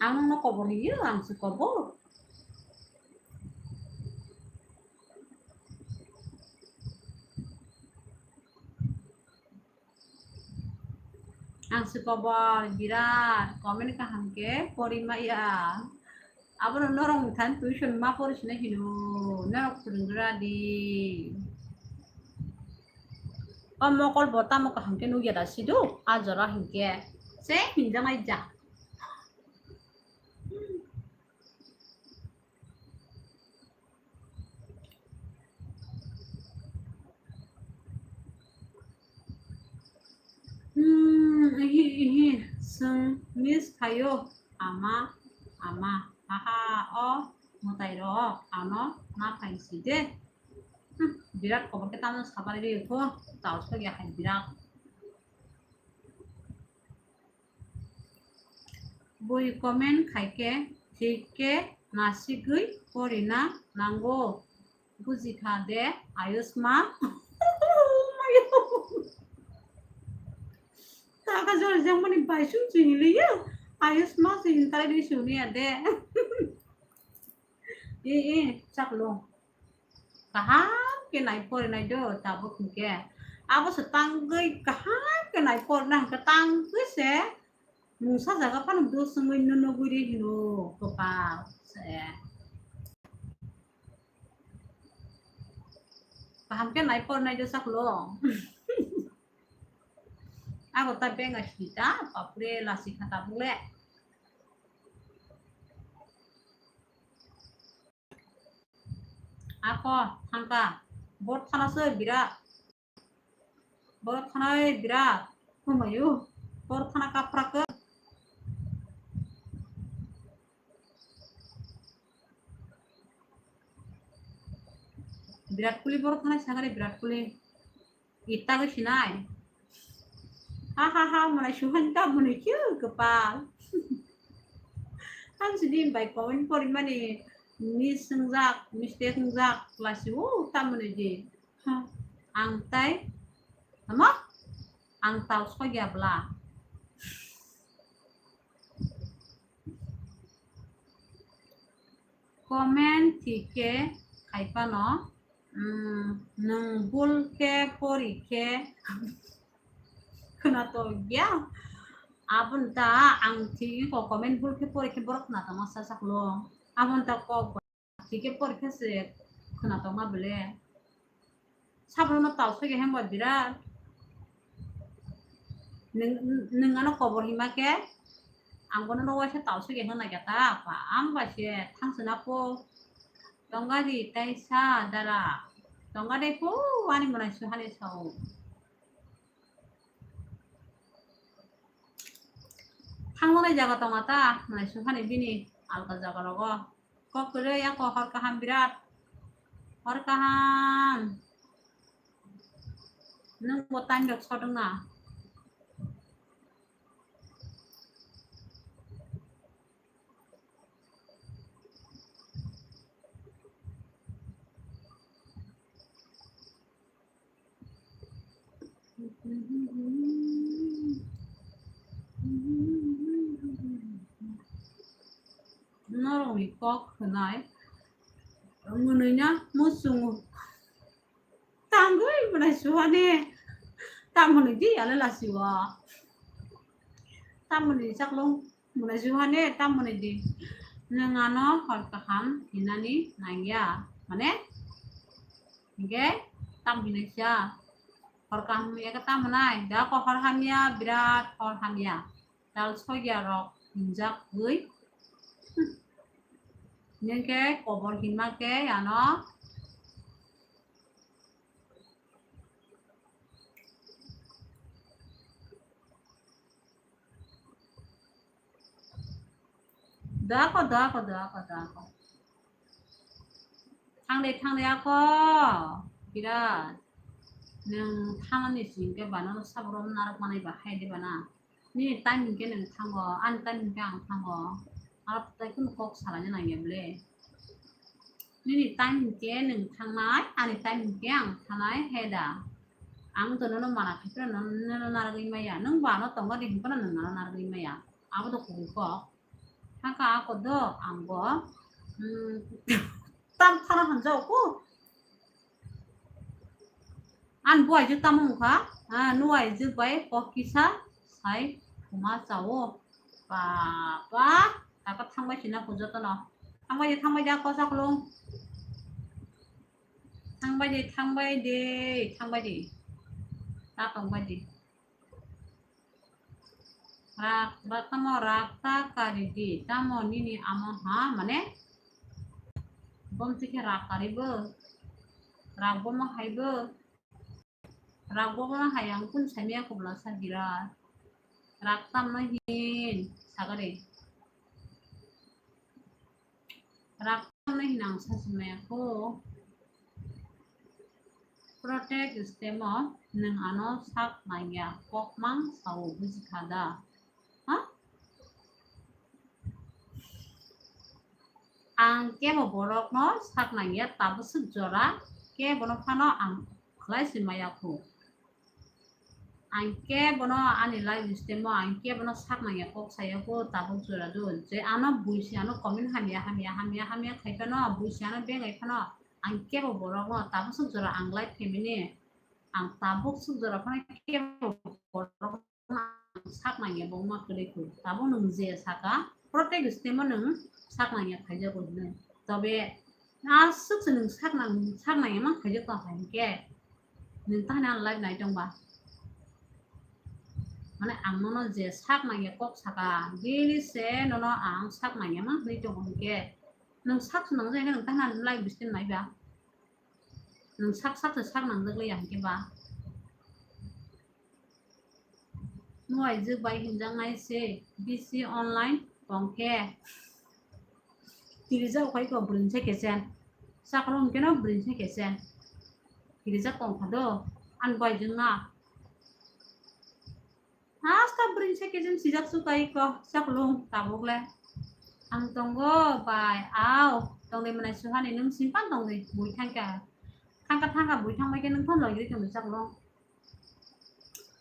Ang no kobor hiyo, ang se kobor. Ang se kobor birat, comment kaham khe pori maya. Abono norok ni thani tuition ma pori sinai hino, norok phwrwnggra di. O mokol bo tamo kaham khe nukya da sidu, a jora hinkhe se hinjaknai ja. Hmm, ihi, ihi, swng miss khaio, ama, ama, haha, o mwtai rok ano ma khainsi de. Hmm, birat kobor khe tamo sabar ri kho, tao sokya hai birat. Bui comment khai khe thik khe nasigwi porina nango. Buji kha de, Ayushma. Taka jora jangmani bai sum chini liya. Ayushma se hintai ri suni ya de. E, e, chaklo. Kaham khe nai porinai do, tabuk hinkhe. Abo se tangwi kaham khe nai porina hinkhe tangwi se mungsa jaga phano do swngwi nunugwi ri hino kwpal se. Kaham khe nai porinai do chaklo. Abo ta benga sita, bapre lasi kha tabuk le. Ako thangka, bor thana se birat. Bor thana birat. Humayu, bor thana kapra ke. Birat kuli bor thana sagare birat kuli. Ita ke sinai. Ha, ha, ha, mwnai suhan ta mwnai kyu kwpal. Ang sidi bai comment porimani miss wngjak, mistake wngjak, lasi o ta mwnai di. Ha, ang tai, tamo? Ang tao sogya bla. Comment thik khe khai phano, mm, nwng bul khe pori khe khwnatok ya. Aboni ta ang thik ko comment bul khe pori khe borok khna tongma sa saklo. Aboni ta kok thik khe pori khe se khna tongma bele. Sabrono tal soi khe hemba birat. Nwng, nwng ano kobor hima khe ang bono no waisa tal soi khe hwnna khe ta pa ang ba se thangsana po. Tongga di tai sa dara. Tongga de po ani mwnai su hani sao. Thangmani jaga tonga ta, mwnai su hani bini alka jaga rogo. Kok kwrwi ako hor kaham birat. Hor kaham. Nwng bo time rok sodwng na. Norokni kok khwnai mwnwino muchungo. Tangwi mwnai suhani. Tamoni di ale lasiwo. Tamoni chaklong mwnai suhani, tamoni di. Nwng ano hor kaham hinani nangya. Mane, hingke tam hinai siya. Hor kaham ya ke tam mwnai. Da ko hor hamya, birat hor hamya. Tal soya rok hinjak gwi. Nengke kobor hima ke ano. Doako, doako, doako, doako. Thangde, thangde ako. Birat. Nwng thanani singke bana no sabro narok manai ba hai de bana. Nini time hinkhe nwng thango, ani time hinkhe ang thango. Aro tai kunu kok salaina nangya ble. Nini time hinkhe nwng thangnai, ani time hinkhe ang thangnai, he da. Ang to nono mana khaipra nono narwgwi maya. Nwng bo ano tongo de hinphano nwng ano narwgwi maya. Abo to kubui kok. Hakha ako do ang bo, mm, tam thana hamjao ko. An buai je tamo wngkha, ah, nuai je bai kok kisa sai khuma chao. Ba, ba, taka thangbai sina ko jotono. Thangbai de, thangbai de, ako saklung. Thangbai de, thangbai de, thangbai de. Ta tongbai de. Rak, rak tamo rak ta kari di. Tamo nini amo ha, mane? Bom tikhe rak kari bo. Rak bomo hai bo. Rak bomo hai ang kun samya kubla sa gira. Rak tamno hin sagari. Rak tamno hin ang sachi maya kho. Protect stemo nwng ano sak nangya, kokmang sao, bujikha da? Ha? Ang kebo borokno sak nangya, tabuk swk jora kebono phano ang khlai si maya kho. Ang kebono ani live stream o ang kebono sak nangya, kok saya kho, tabuk jora do. Je ano buisi ano comment hamya, hamya, hamya, hamya khai phano, buisi ano bengai phano, ang kebo borokno tabuk swk jora ang live family, ang tabuk swk jora phano kebo borokno ang sak nangya, bo ma kwrwi kho. Tabuk nwng je saka, protect stemo nwng sak nangya khaijago hinwi. Tobe aswk se nwng sak nang, sak nangya man khaijak tong kha hinkhe. Nwng tahani ang live nai tong ba? Mane ang nono je sak nangya kok saka, daily se nono ang sak nangya man hinwi tongo hinkhe. Nwng sak se nangjakya nwng tahani ang live bising nai ba? Nwng sak sak se sak nangjak liya hinkhe ba? Nuaijwk bai hinjaknai se bisi online tongkhe. Kirijak ukhai ko bwrwini se kesen. Sakno hwnkhe no bwrwini se kesen. Kirijak tongkha do. Ani bai jwngna. Hasta bwrwini se kesen sijak sukai ko. Saklung tabuk le. Ang tongo bai au. Tongdi mwnai suhani nwng simpan tongdi. Bui thangkha. Thangkha thangkha bui thangbai khe nwng phano logirwi tongdi saklung.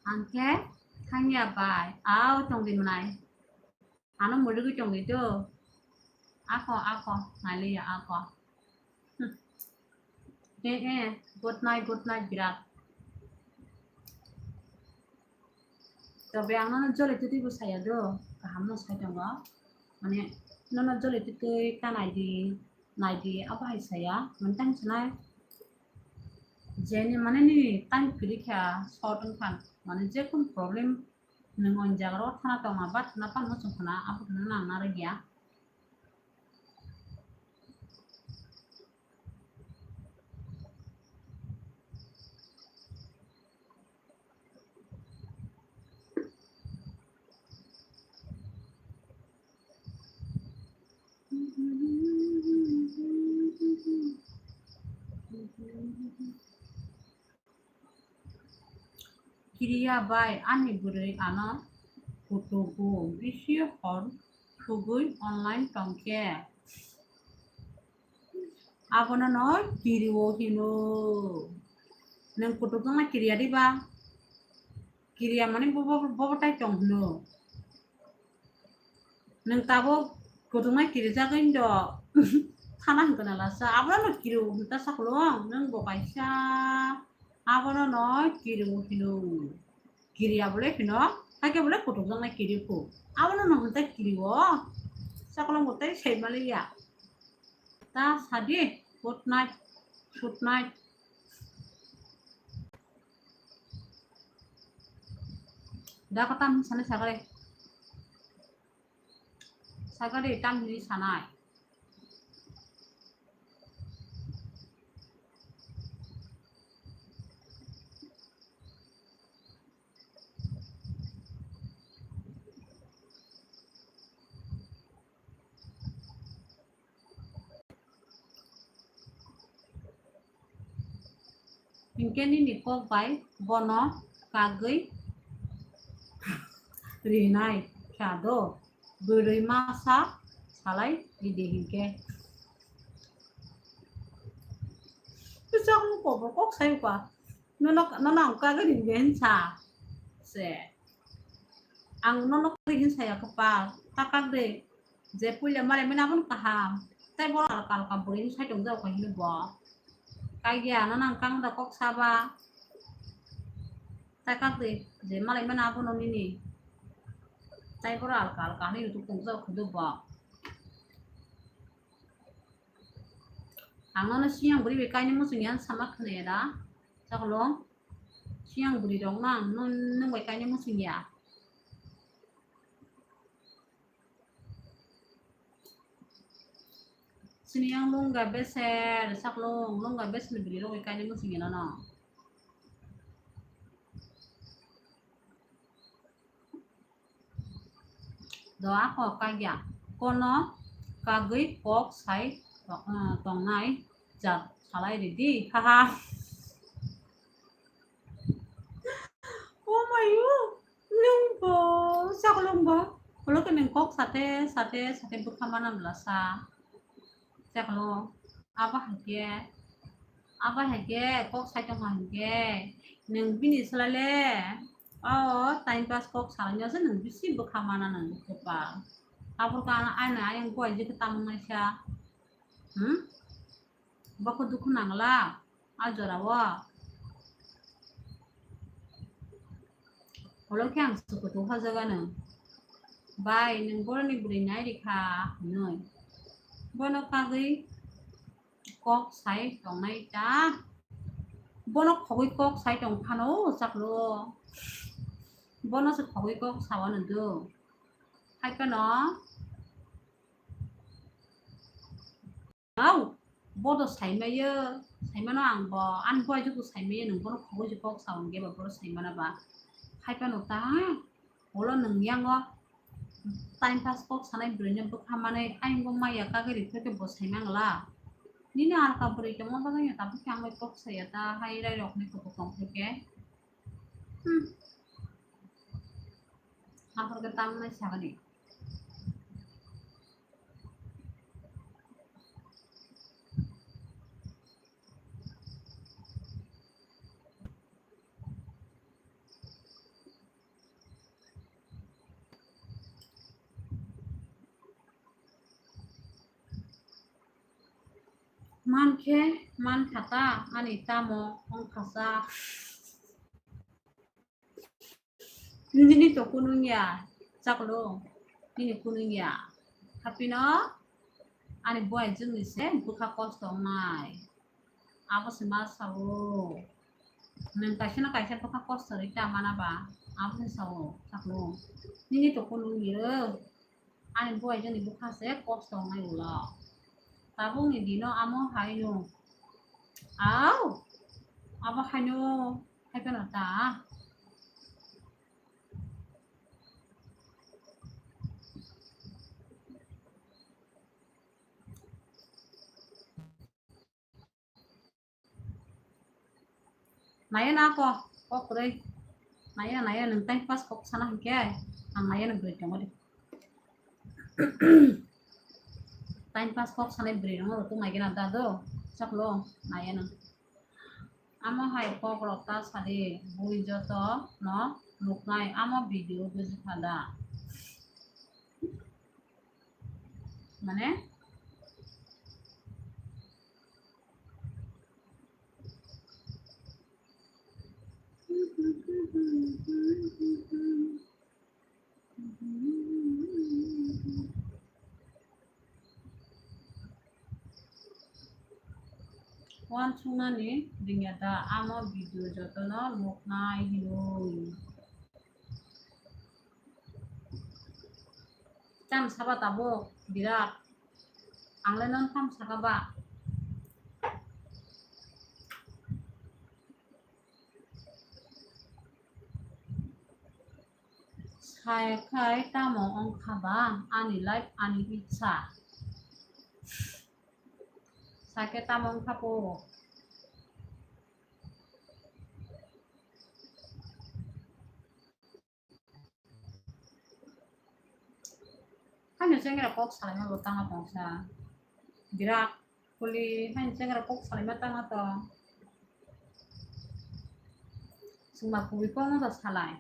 Ang khe thangya bai, au tongdi mwnai. Ano murigwi tongdi do. Ako, ako, nailiya ako. Hmm. Eh, eh, good night, good night, birat. Tobe ang nono joli twi twi bo saya do, kaham no sai tongo. Mane nono joli twi twi ta nai di, nai di, abo hai saya. Mane tang sanai je ni mane nini time kwrwi kha, short wng kha, mane je kun problem nwng o jaga o thana tong ma ba thana pan muchung khna, abo khna nang narwk ya. Kiriya bai ani bwrwi ano kutugo, bisi hor thugwi online tongkhe. Abono no kiriwo hino. Nwng kutukjaknai kiriya diba? Kiriya mani bobo, bobo tai tong hino. Nwng tabuk kutuknai kirijagwi do thana hwnkhe na lasa. Abono no kiriwo hwnta sakolong, nwng bo kaisa. Abono no kiriwo hino. Kiriya bole hino, haikhe bole kutukjaknai kiriya kho. Abono no hwnta kiriwo. Sakolong bo tei sai maliya. Ta sadi, good night, good night. Da ko tam sanai sagare. Sagare tam hini sanai. Hinkhe nini kok bai bono kagwi rinai kha do, bwrwi masa salai ridi hinkhe. Bwsakni kobor kok sai ba. Nono, nono ang kagwi ringdi hinsa se. Ang nono kagwi hinsa ya kwpal. Ta kagdi. Je puila malai mani abono kaham. Tai boro alka alka bwrwi hinsa tong jak kha hino bo. Kagya nono ang kang da kok saba. Ta kagdi. Je malai mani abono nini. Tai boro alka alka hinwi tong jak kha hino bo. Ang nono siyang bwrwi bai kainwi muchung ya sama khna ya da. Chaklo. Siyang bwrwi rok no ang nwng bai kainwi muchung ya. Sini yang lungga beser, chaklo lungga beser ni bwrwi rok bai kainwi muchung ya nono. Do ako kagya. Kono kagwi kok sai to-, ah, tongnai jat salai ridi. Haha. Oh my God. Nwng bo, chaklo nwng bo. Ulo khe nwng kok sate, sate, sate bwkha mana bwla sa. Chaklo. Abo hai khe. Abo hai khe kok sai tongma hinkhe nwng bini slai le o time pass kok salaino se nwng bisi bwkha mana nwng kwpal. Aphuru khe ano ayang buai jikhe tamung naisa. Hmm? Bokho dukhu nangla a jorao. Ulo khe ang sukutu hajagano. Bai, nwng boroni bwrwi nai rikha hinwi. Bono kagwi kok sai tongnai ta. Bono khogwi kok sai tong phano chaklo. Bono se khogwi kok sao nw do. Hai phano. Au, bodo sai maiyo, sai mano ang bo, ani bo ajuku sai maiyo, nwng bono khogwi se kok sao hwnkhe ba bodo sai mana ba. Hai phano ta, ulo nwng yango time pass kok sanai bwrwi no bwkha manwi, ayang bo maya kagwi rikhe khe bo sai mangla. Nini alka bwrwi tongma bagwi no tabuk khe ang bai kok saya ta, hai rai rok ni kutung tong khe. Hmm. Aphuru khe tamnai sagani. Mankhe mankha ta, ani tamo wngkha sa. Nini to kunung ya, chaklo, nini kunung ya. Hapino, ani buai jwngni se bwkha kosto wngnai. Abo se ma sao. Nwng kaisa na kaisa bwkha kosto ri ta mana ba, abo se sao, chaklo. Nini to kunung ya. Ani buai jani bwkha se kosto wngnai ulo. Tabukni dino amo haino. Au! Abo haino hai phano ta. Naya na ko, kok kwrwi. Naya, naya, nwng time pass kok sana hinkhe, ang naya nwng bwrwi tongo de. Time pass kok sanai bwrwi rok no tung nai gana da do, chaklo, naya nwng. Amo hai kok rok ta sadi, bui joto no nuknai, amo video buji kha da. Mane? Uansuknani ringya da, amo video jotono nuknai hinwi. Tam saba tabuk birat. Ang le non tam saka ba. Sai khai tamo wngkha ba ani life ani itsa. Sai khe tamo wngkha po. Haino chengra kok salaima bo tangma tongsa. Birak kuli haino chengra kok salaima tangma tong. Chwngma kubui kokno to salai.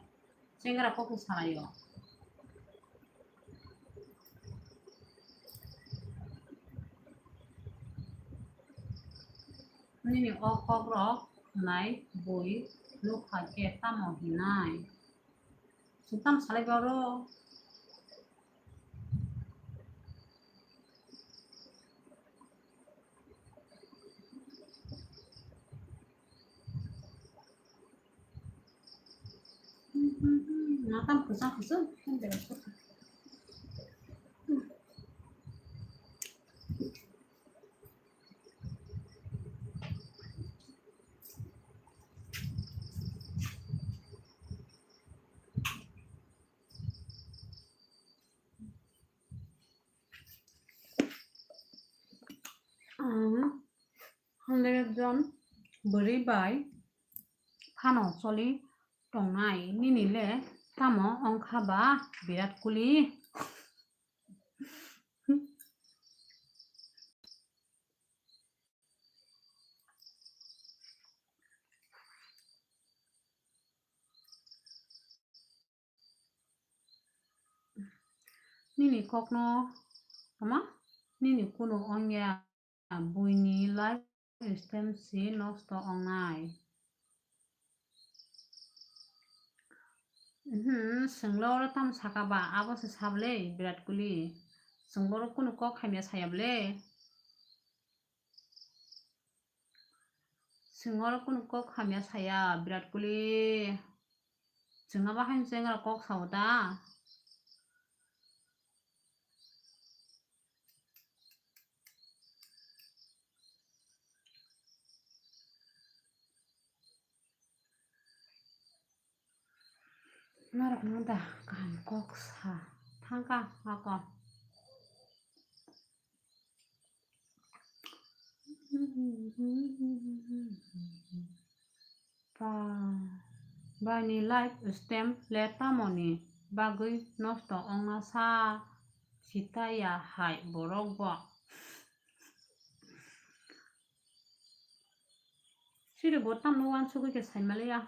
Chengra kokno salaio. Nini o kokrok nai bui nukha khe tamo hinai? Chwng tamo salai ba oro? Nakam kwchang kwchang. Ang hundred jon bwrwi bai phano choli tongnai, nini le tamo wngkha ba birat kuli? Nini kokno, ama? Nini kunu wngya, buini life stem si nosto wngnai. Mhm, chwnglo oro tamo saka ba, abo se sablei birat kuli. Chwngbo oro kunu kok hamya saya ble. Chwng oro kunu kok hamya saya, birat kuli. Chwng abo haino chengra kok sao da? Norok no da kaham kok sa thangkha ako. Ba, bani life stem le tamoni bagwi nosto ongna sa sitaya hai borok bo. Siri bo tamno uansugwi khe saimaliya.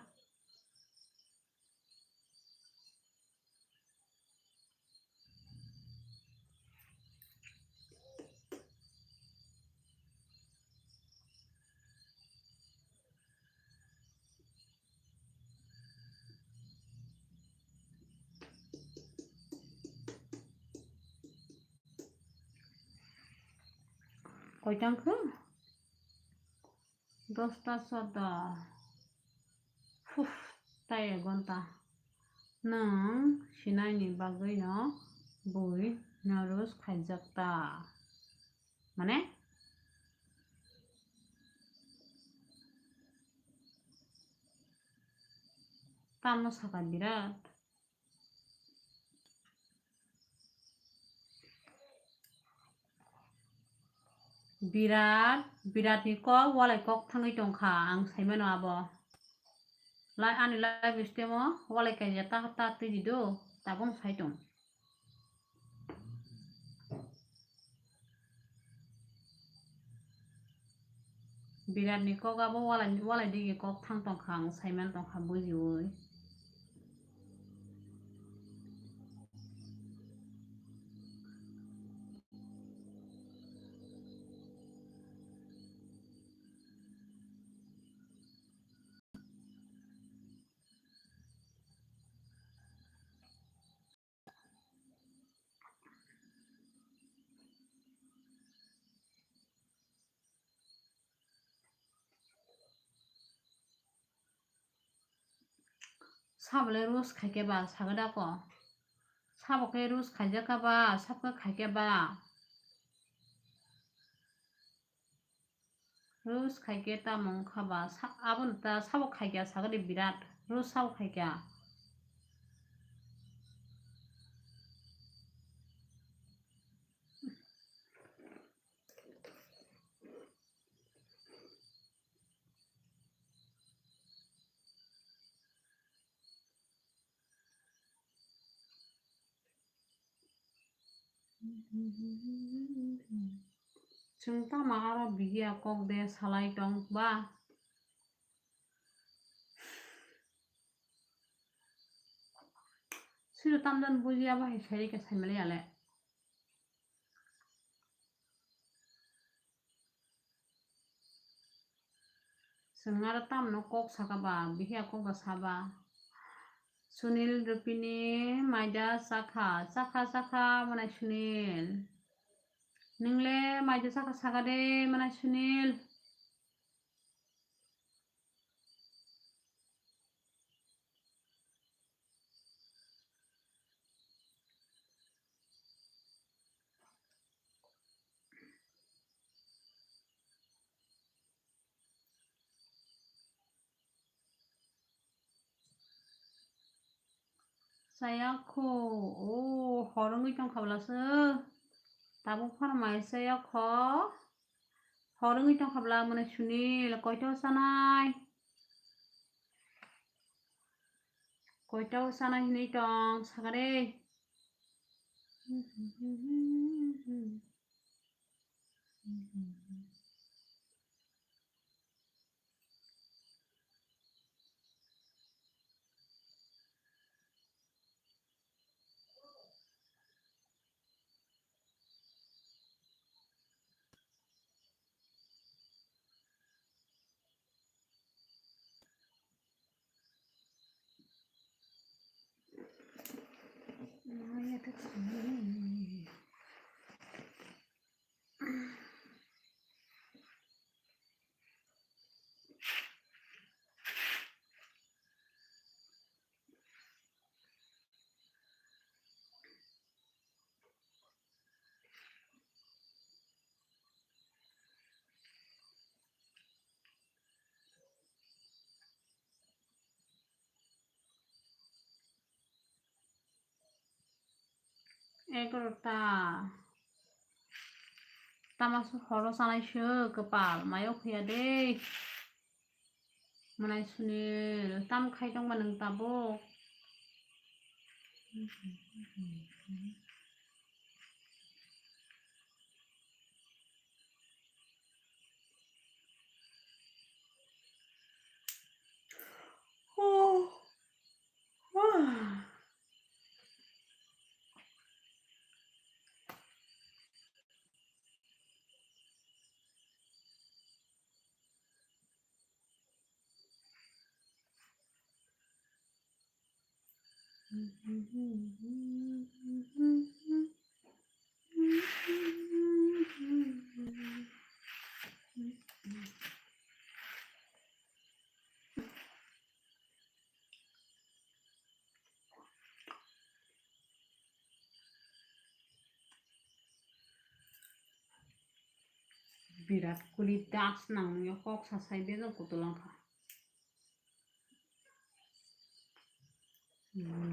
Tangkhe dosta sota. Huf, tai ek ghonta. Nwng sinaini bagwino bui no roast khaijak ta. Mane? Tamo saka birat. Birat, birat ni kok walai kok thangwi tongkha, ang saimano abo. Lai, ani live stream o walai kaisa ta, ta twi di do, tabung sai tong. Birat ni kok abo walai, walai digi kok thang tongkha, ang saiman tongkha bujiwi. Sabo le roast khaikhe ba, sagada ko. Sabo khe roast khaijakha ba, sabo khe khaikhe ba. Roast khaikhe tamo wngkha ba, sa-, abono ta sabo khaikha sagadi birat. Roast sabo khaikha. Chwng tamo aro bihiya kok de salai tong ba? Siro tamdan bujiya ba hai sai rikha sai mali ale. Chwng aro tamno kok saka ba, bihiya kok da saba. Sunil Rupini maida chakha, chakha, chakha, mwnai Sunil. Nwng le maida chakha saka de, mwnai Sunil. Chaya kho, o, hor wngwi tongkha bwlasa. Tabuk phano mai chaya kho. Hor wngwi tongkha bwla, mwnai Sunil, koito chanai? Koito chanai hinwi tong, sakare? Egarota. Tamaso horo sanai se kwpal mayo khuya de. Mwnai Sunil, tam khai tongma nwng tabuk? Virat Kohli dance nangya kok sa sai bejak kutulangkha. Hmm.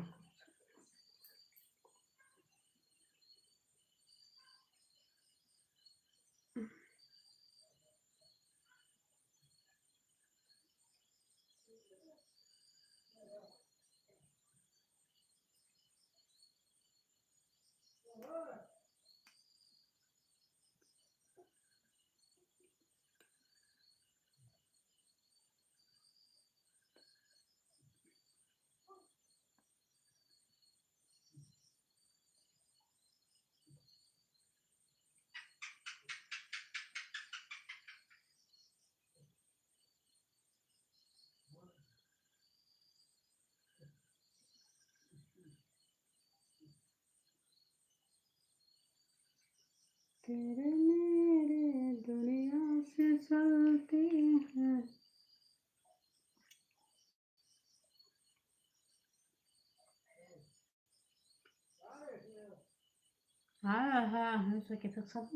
तेरे मेरे दुनिया से चलते हैं। Ah, ah, no sé qué fue eso.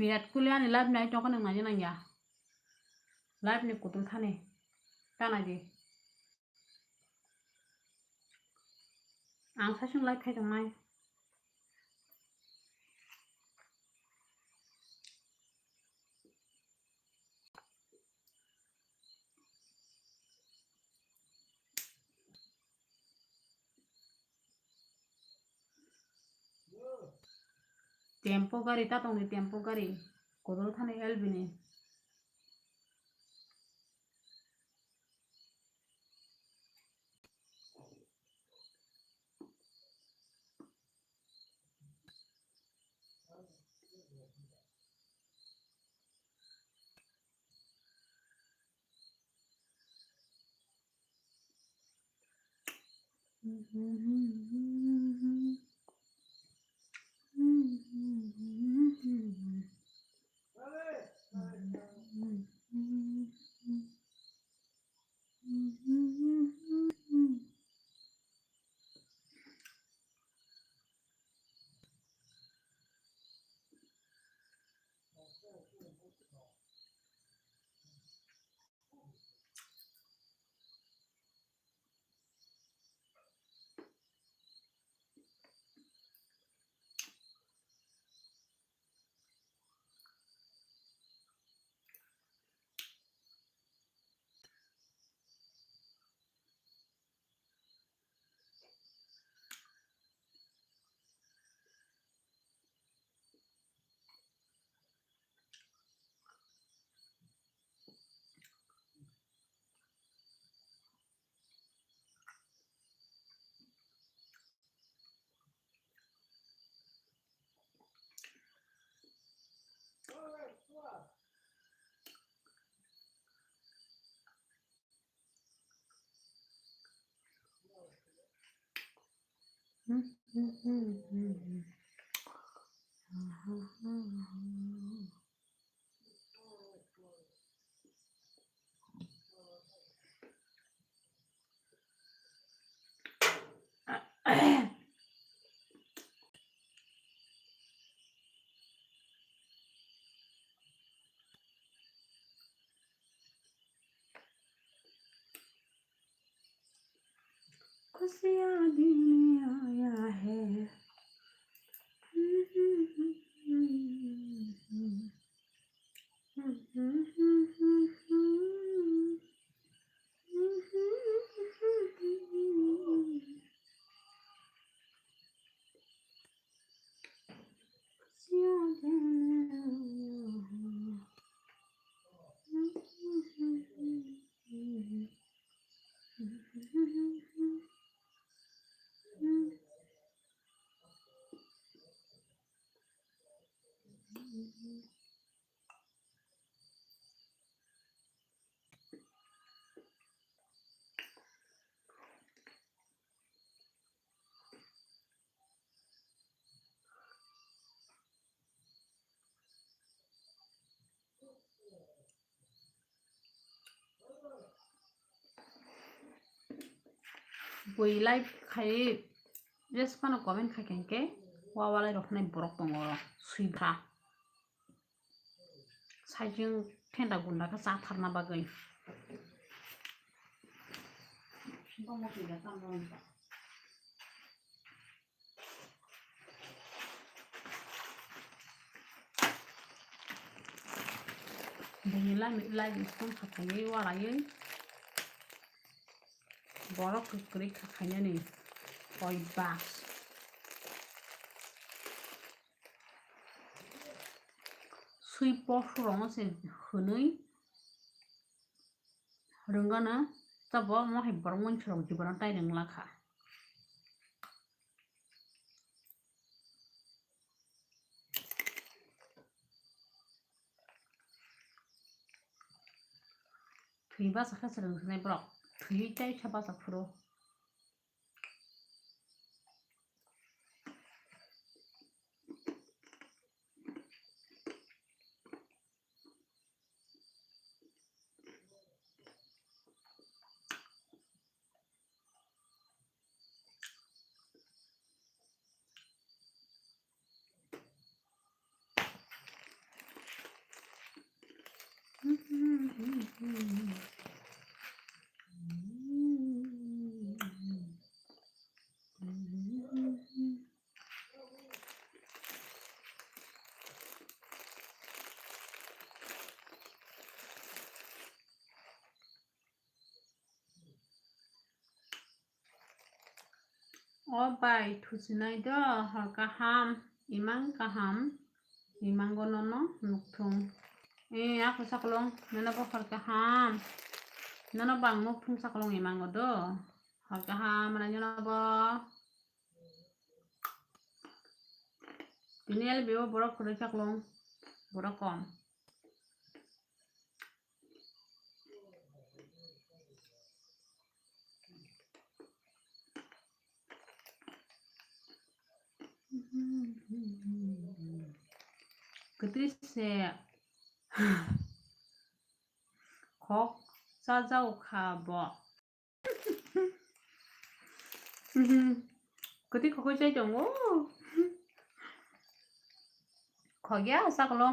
Virat Kohli ani live nai tongkha nang nai nang ya. Live ni kutung thani. Tana di. Ang sasung live khai tongnai. Tempo gari, ta tongni tempo gari. Kodol thani L B ni. खुशियाँ दुनिया आया है। Bui live khai, just phano comment khai khe, hwnkhe wa walai rok hinai borok tongo oro, sui bwkha. Saichung thenda gunda khe chatharna bagwi. Bini lai lai phone khakhaiwi walaiwi borok kwrwi kha khainani koi bus. Sui posurokno se hwnwi rwngano, tabo mohai borok monsirok jibano tai rwngla kha. Thwi basa khe swrwng sinai borok, thwi tei khe basa phuru. O bai, thusinai do, hor kaham, imang kaham, imango nono nukthung. E, ako sakolong, nono bo hor kaham, nono bang nukthung sakolong imango do, hor kaham, rani nono bo. Tini L B o borok kwrwi sakolong, borok kom. Kwtwi se khok chajao kha bo. Kwtwi khogwi chai tongo. Khogya saklo.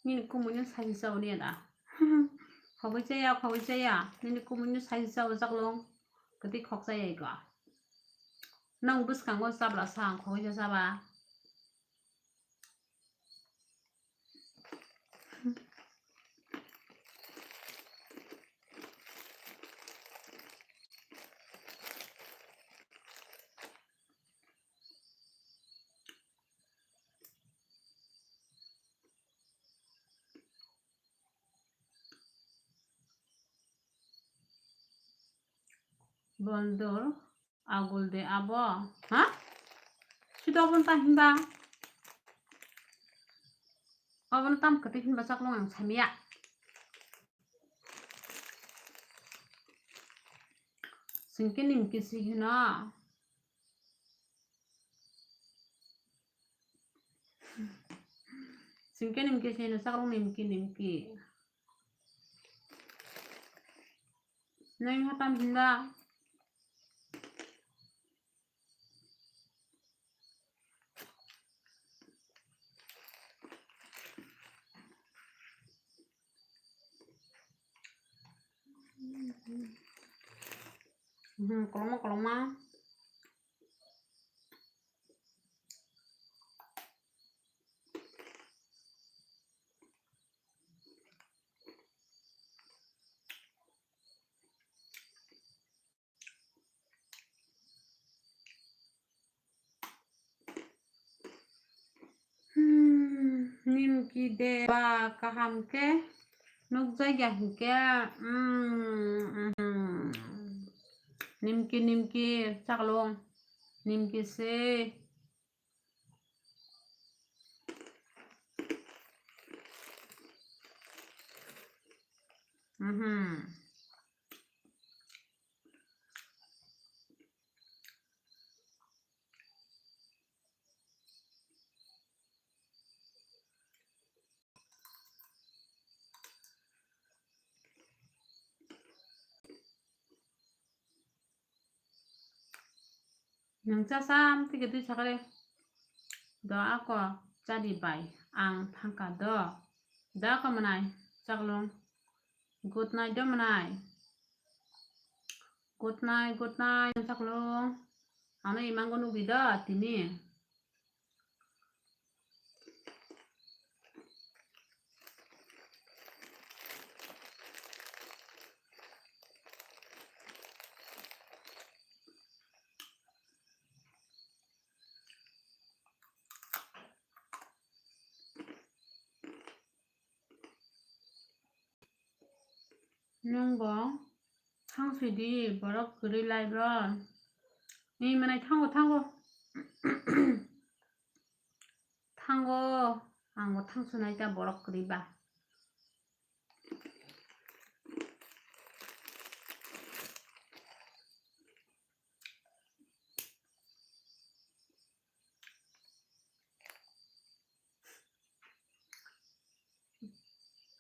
Nini kumui no saisi chao niya da. Khogwi chaya, khogwi chaya. Nini kumui no saisi chao saklo. Kwtwi khok chaya iko. Nang bwskango chabla sa ang khogwi cha chaba. Bondor. Agul de abo. Ha? Sida obono ta hinba. Obono tam kwtwi hinba chaklong ang samiya. Singke nimki si hino. Singke nimki si hino chaklong nimki nimki. Nang hatam hinba. Hmm, koloma koloma. Hmm, nimki de ba kaham khe nukjakya hinkhe, hmm, hmm. Nimki, nimki, chaklong, nimki se. Mhm. Nwng cha sam tike twi sakhe do ako chadi bai ang thangkha do. Do ako mwnai chaklung. Good night do mwnai. Good night, good night chaklung. Ano imango nugwi do tini. Nwng bo thang sidi borok kwrwi lai bro. Ni manai thango, thango. Thango, ang bo thang sunai ta borok kwrwi ba.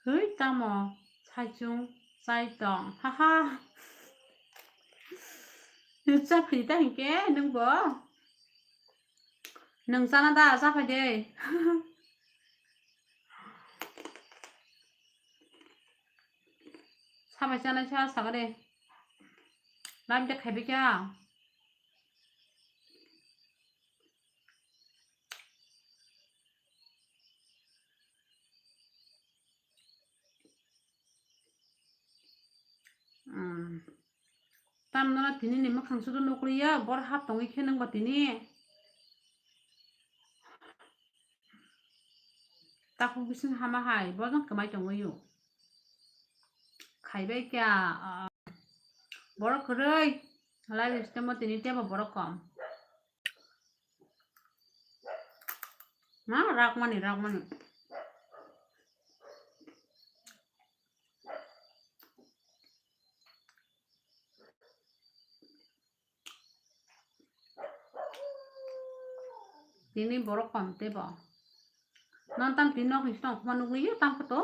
Hei, tamo saichung chai tong, haha. Nwng chaphai ta hinkhe nwng bo? Nwng chana da, chaphai de. Sabai chanai sa sakha de. Live de khaibai kha. Hmm. Tamno tini ni mwkhang sudu nukliya, bor hap tongwi khe nwng ba tini. Takhuk bising hama hai, bo jang kwmai tongwi o. Khaibai kha, ah, borok kwrwi, live stream o tini tebo borok kom. Ma, rakmani, rakmani. Tini borok kom tebo. Non tam tini nok ni song khuma nugwi yo tam khato.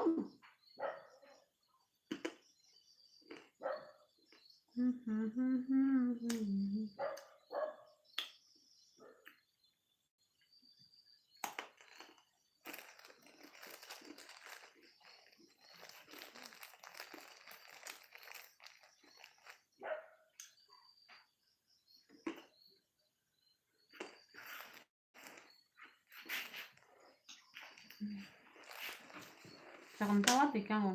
Sakam tawa tikang o.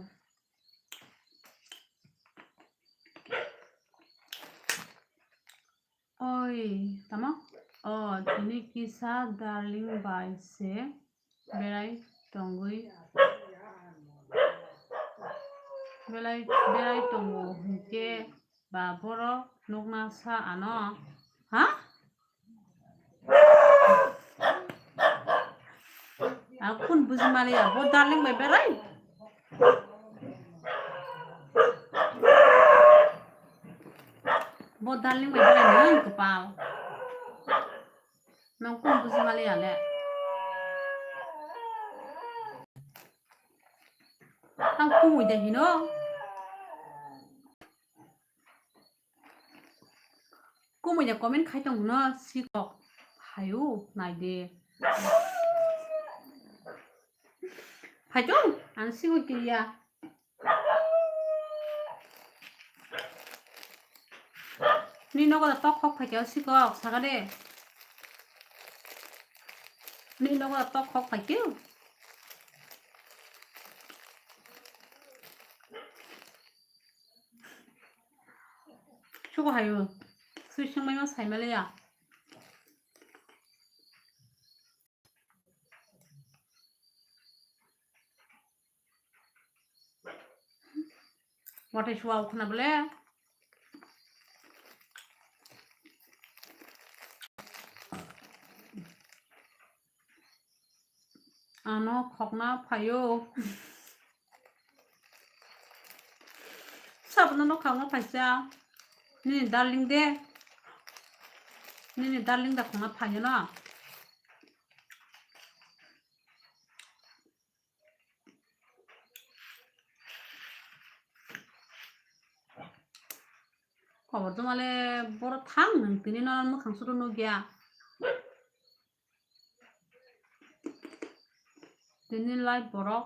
Oi, tamo? O, tini kisa darling bai se berai tongwi, belai, berai tongo hinkhe ba borok nukna sa ano. Ha? Ang khun buji maliya, bo darling bai berai. Bo darling bai berai nwng kwpal. Nwng khun buji maliya le. Tang kumui de hino. Kumui ya comment khai tong no sikok hayu nai de. Phai tong ang sikok kiriya. Ni nogo da tok khok phai khe sikok saka de. Ni nogo da tok khok phai khe. Suko hayo. Sui singmai ma sai maliya. Watai suwa ukhna bole. Ano khokna phaio. Abono nokha wngma phaisa. Nini darling de. Nini darling da khongna phaiyano. Kobortoma le boro thang nwng tini no mwkhang sudu nukya. Tini lai borok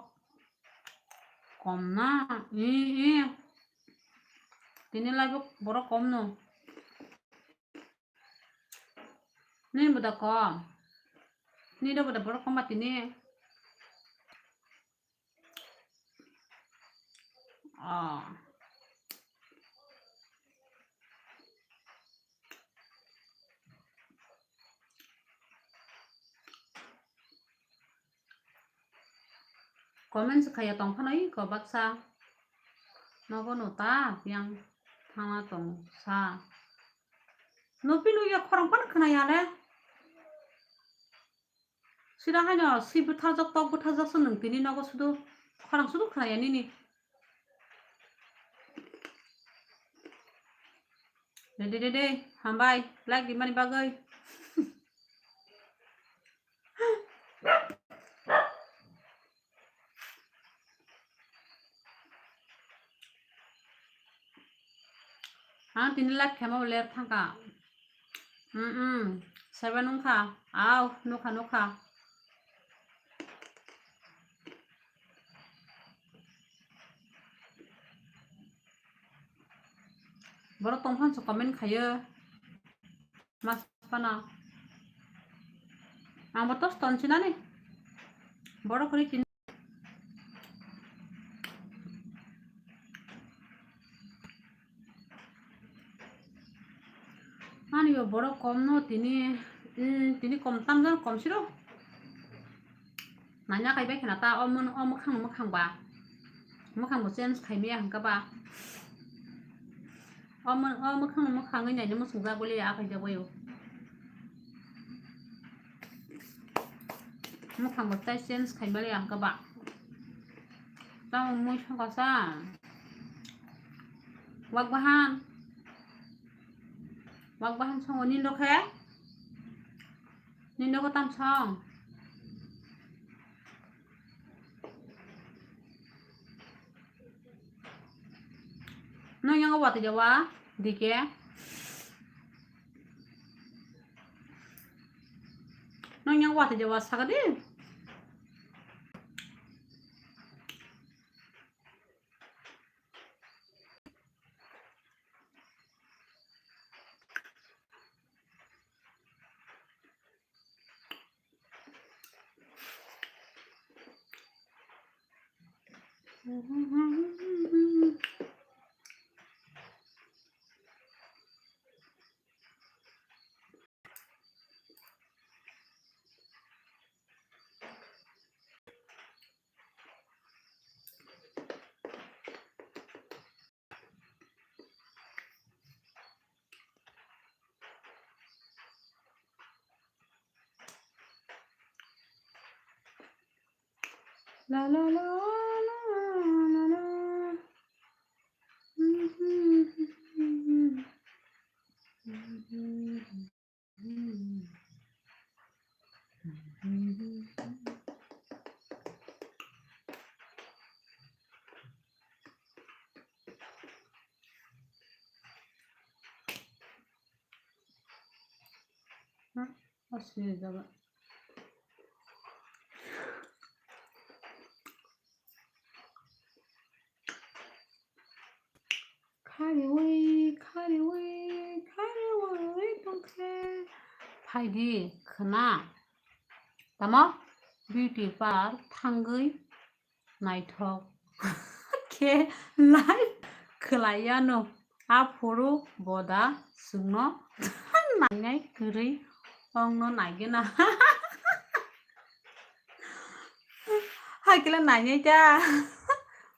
kom na, i, i. Tini lai bo borok kom no. Nini bo da kom. Nini bo da borok kom ba tini. Ah. Comment se khaya tong phano iko baksa. Nogo no ta yang thangna tong sa. Nupi nuya khorang pan khna ya le. Sida haino si bwthajak, tok bwthajak se nwng tini nogo sudu khorang sudu khna ya nini. Dede, dede, hambai, like rimani bagwi. Ang tini like khema bo ler thangka. Mm, mm. Seven wngkha. Aw, nukha, nukha. Borok tongphang se comment khayo. Mas pana. Ang bo tos ton sinani. Borok khori tin. Ani bo borok kom no tini, mm, tini kom tam jan kom siro. Nanya kai bai khna ta o mon-, o mwkhang, mwkhang ba. Mwkhang bo change khai maya hwnkha ba. O mon-, o mwkhang, mwkhang wi naini muchung jak bole ya, akai jak bai o. Mwkhang bo tai change khai mali ang kaba. Tamo mui songkha sa. Wak bahan. Wak bahan songo nini rokhe. Nini rokhe tam song. Nong yang watwi jawa dike. Nong yang watwi jawa saka di. La, la, la, la, la, la. Khariwi, khariwi, khariwi tongkhe. Phaidi khna. Tamo beauty parlour thangwi naithok khe live khwlaiya no. Aphuru boda chwngno nainai kwrwi ongno naigena. Hai kle nainai ta.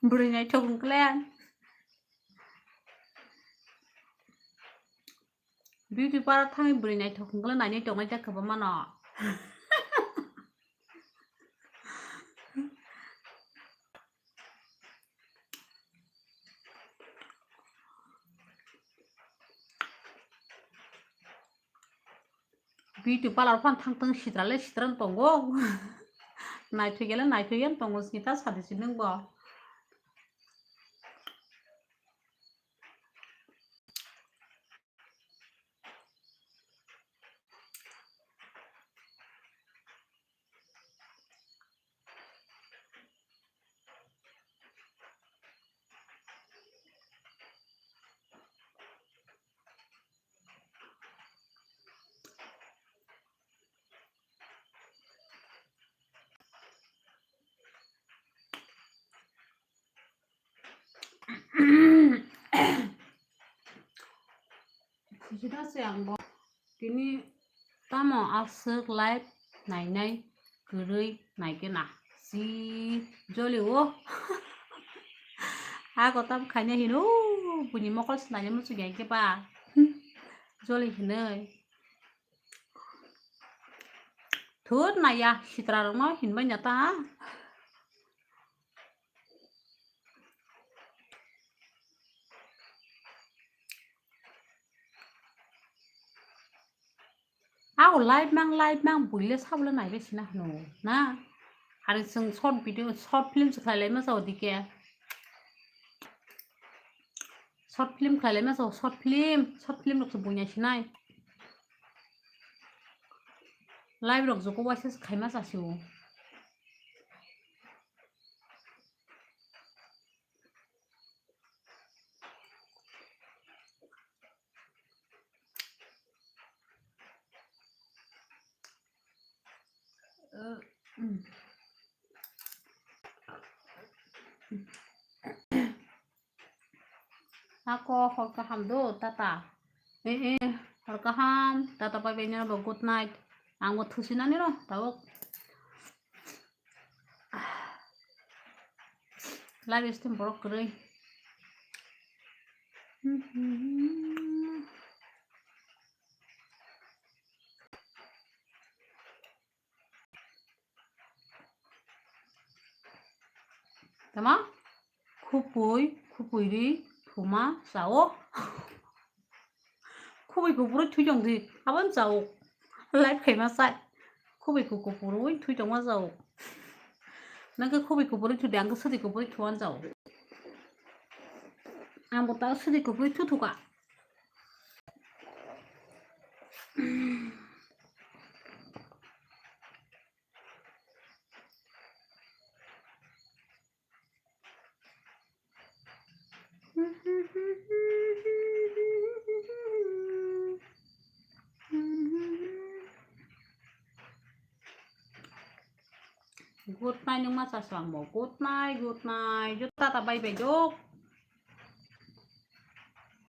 Bwrwi naithok wngkle. Beauty parlour thangwi bwrwi naithok wngkle nainai tongnai ta kwbangma no. Beauty parlor phan thang thang sitra le sitra tongo. Naithok gele naithok yan tongo sita sadi si nung bo. Khujida se ang bo. Tini tamo aswk live nainai kwrwi naikhe na. Si joli o. Ako tam khaina hino buini mokol se naina muchung ya khe ba. Joli hinoi. Thut naiya sitra rokno hinbai na ta. Ako live mang live mang buile sabole naibe sina hino na. Hari chwng short video short film se khlai lai ma sao dike. Short film khlai lai ma sao short film short film rok se buina sinai. Live rok joko waisa se khaima chasio. Ako hor kaham do tata. Eh, eh, hor kaham tata pai bai nirok bo good night. Ang bo thusi nani ro tabuk. Live stream borok kwrwi. Tama? Khupui, khupui ri, thuma, sao. Khupui kupurwi thwi tong di, abon sao. Live khaima sai. Khupui ku kupurwi thwi tongma sao. Nang khe khupui kupurwi thwi di, ang khe swtwi kupurwi thwan sao. Ang bo ta swtwi kupurwi thu thuka. Good night, nung ma chaswang bo. Good night, good night. Jok tata, bye bye, jok.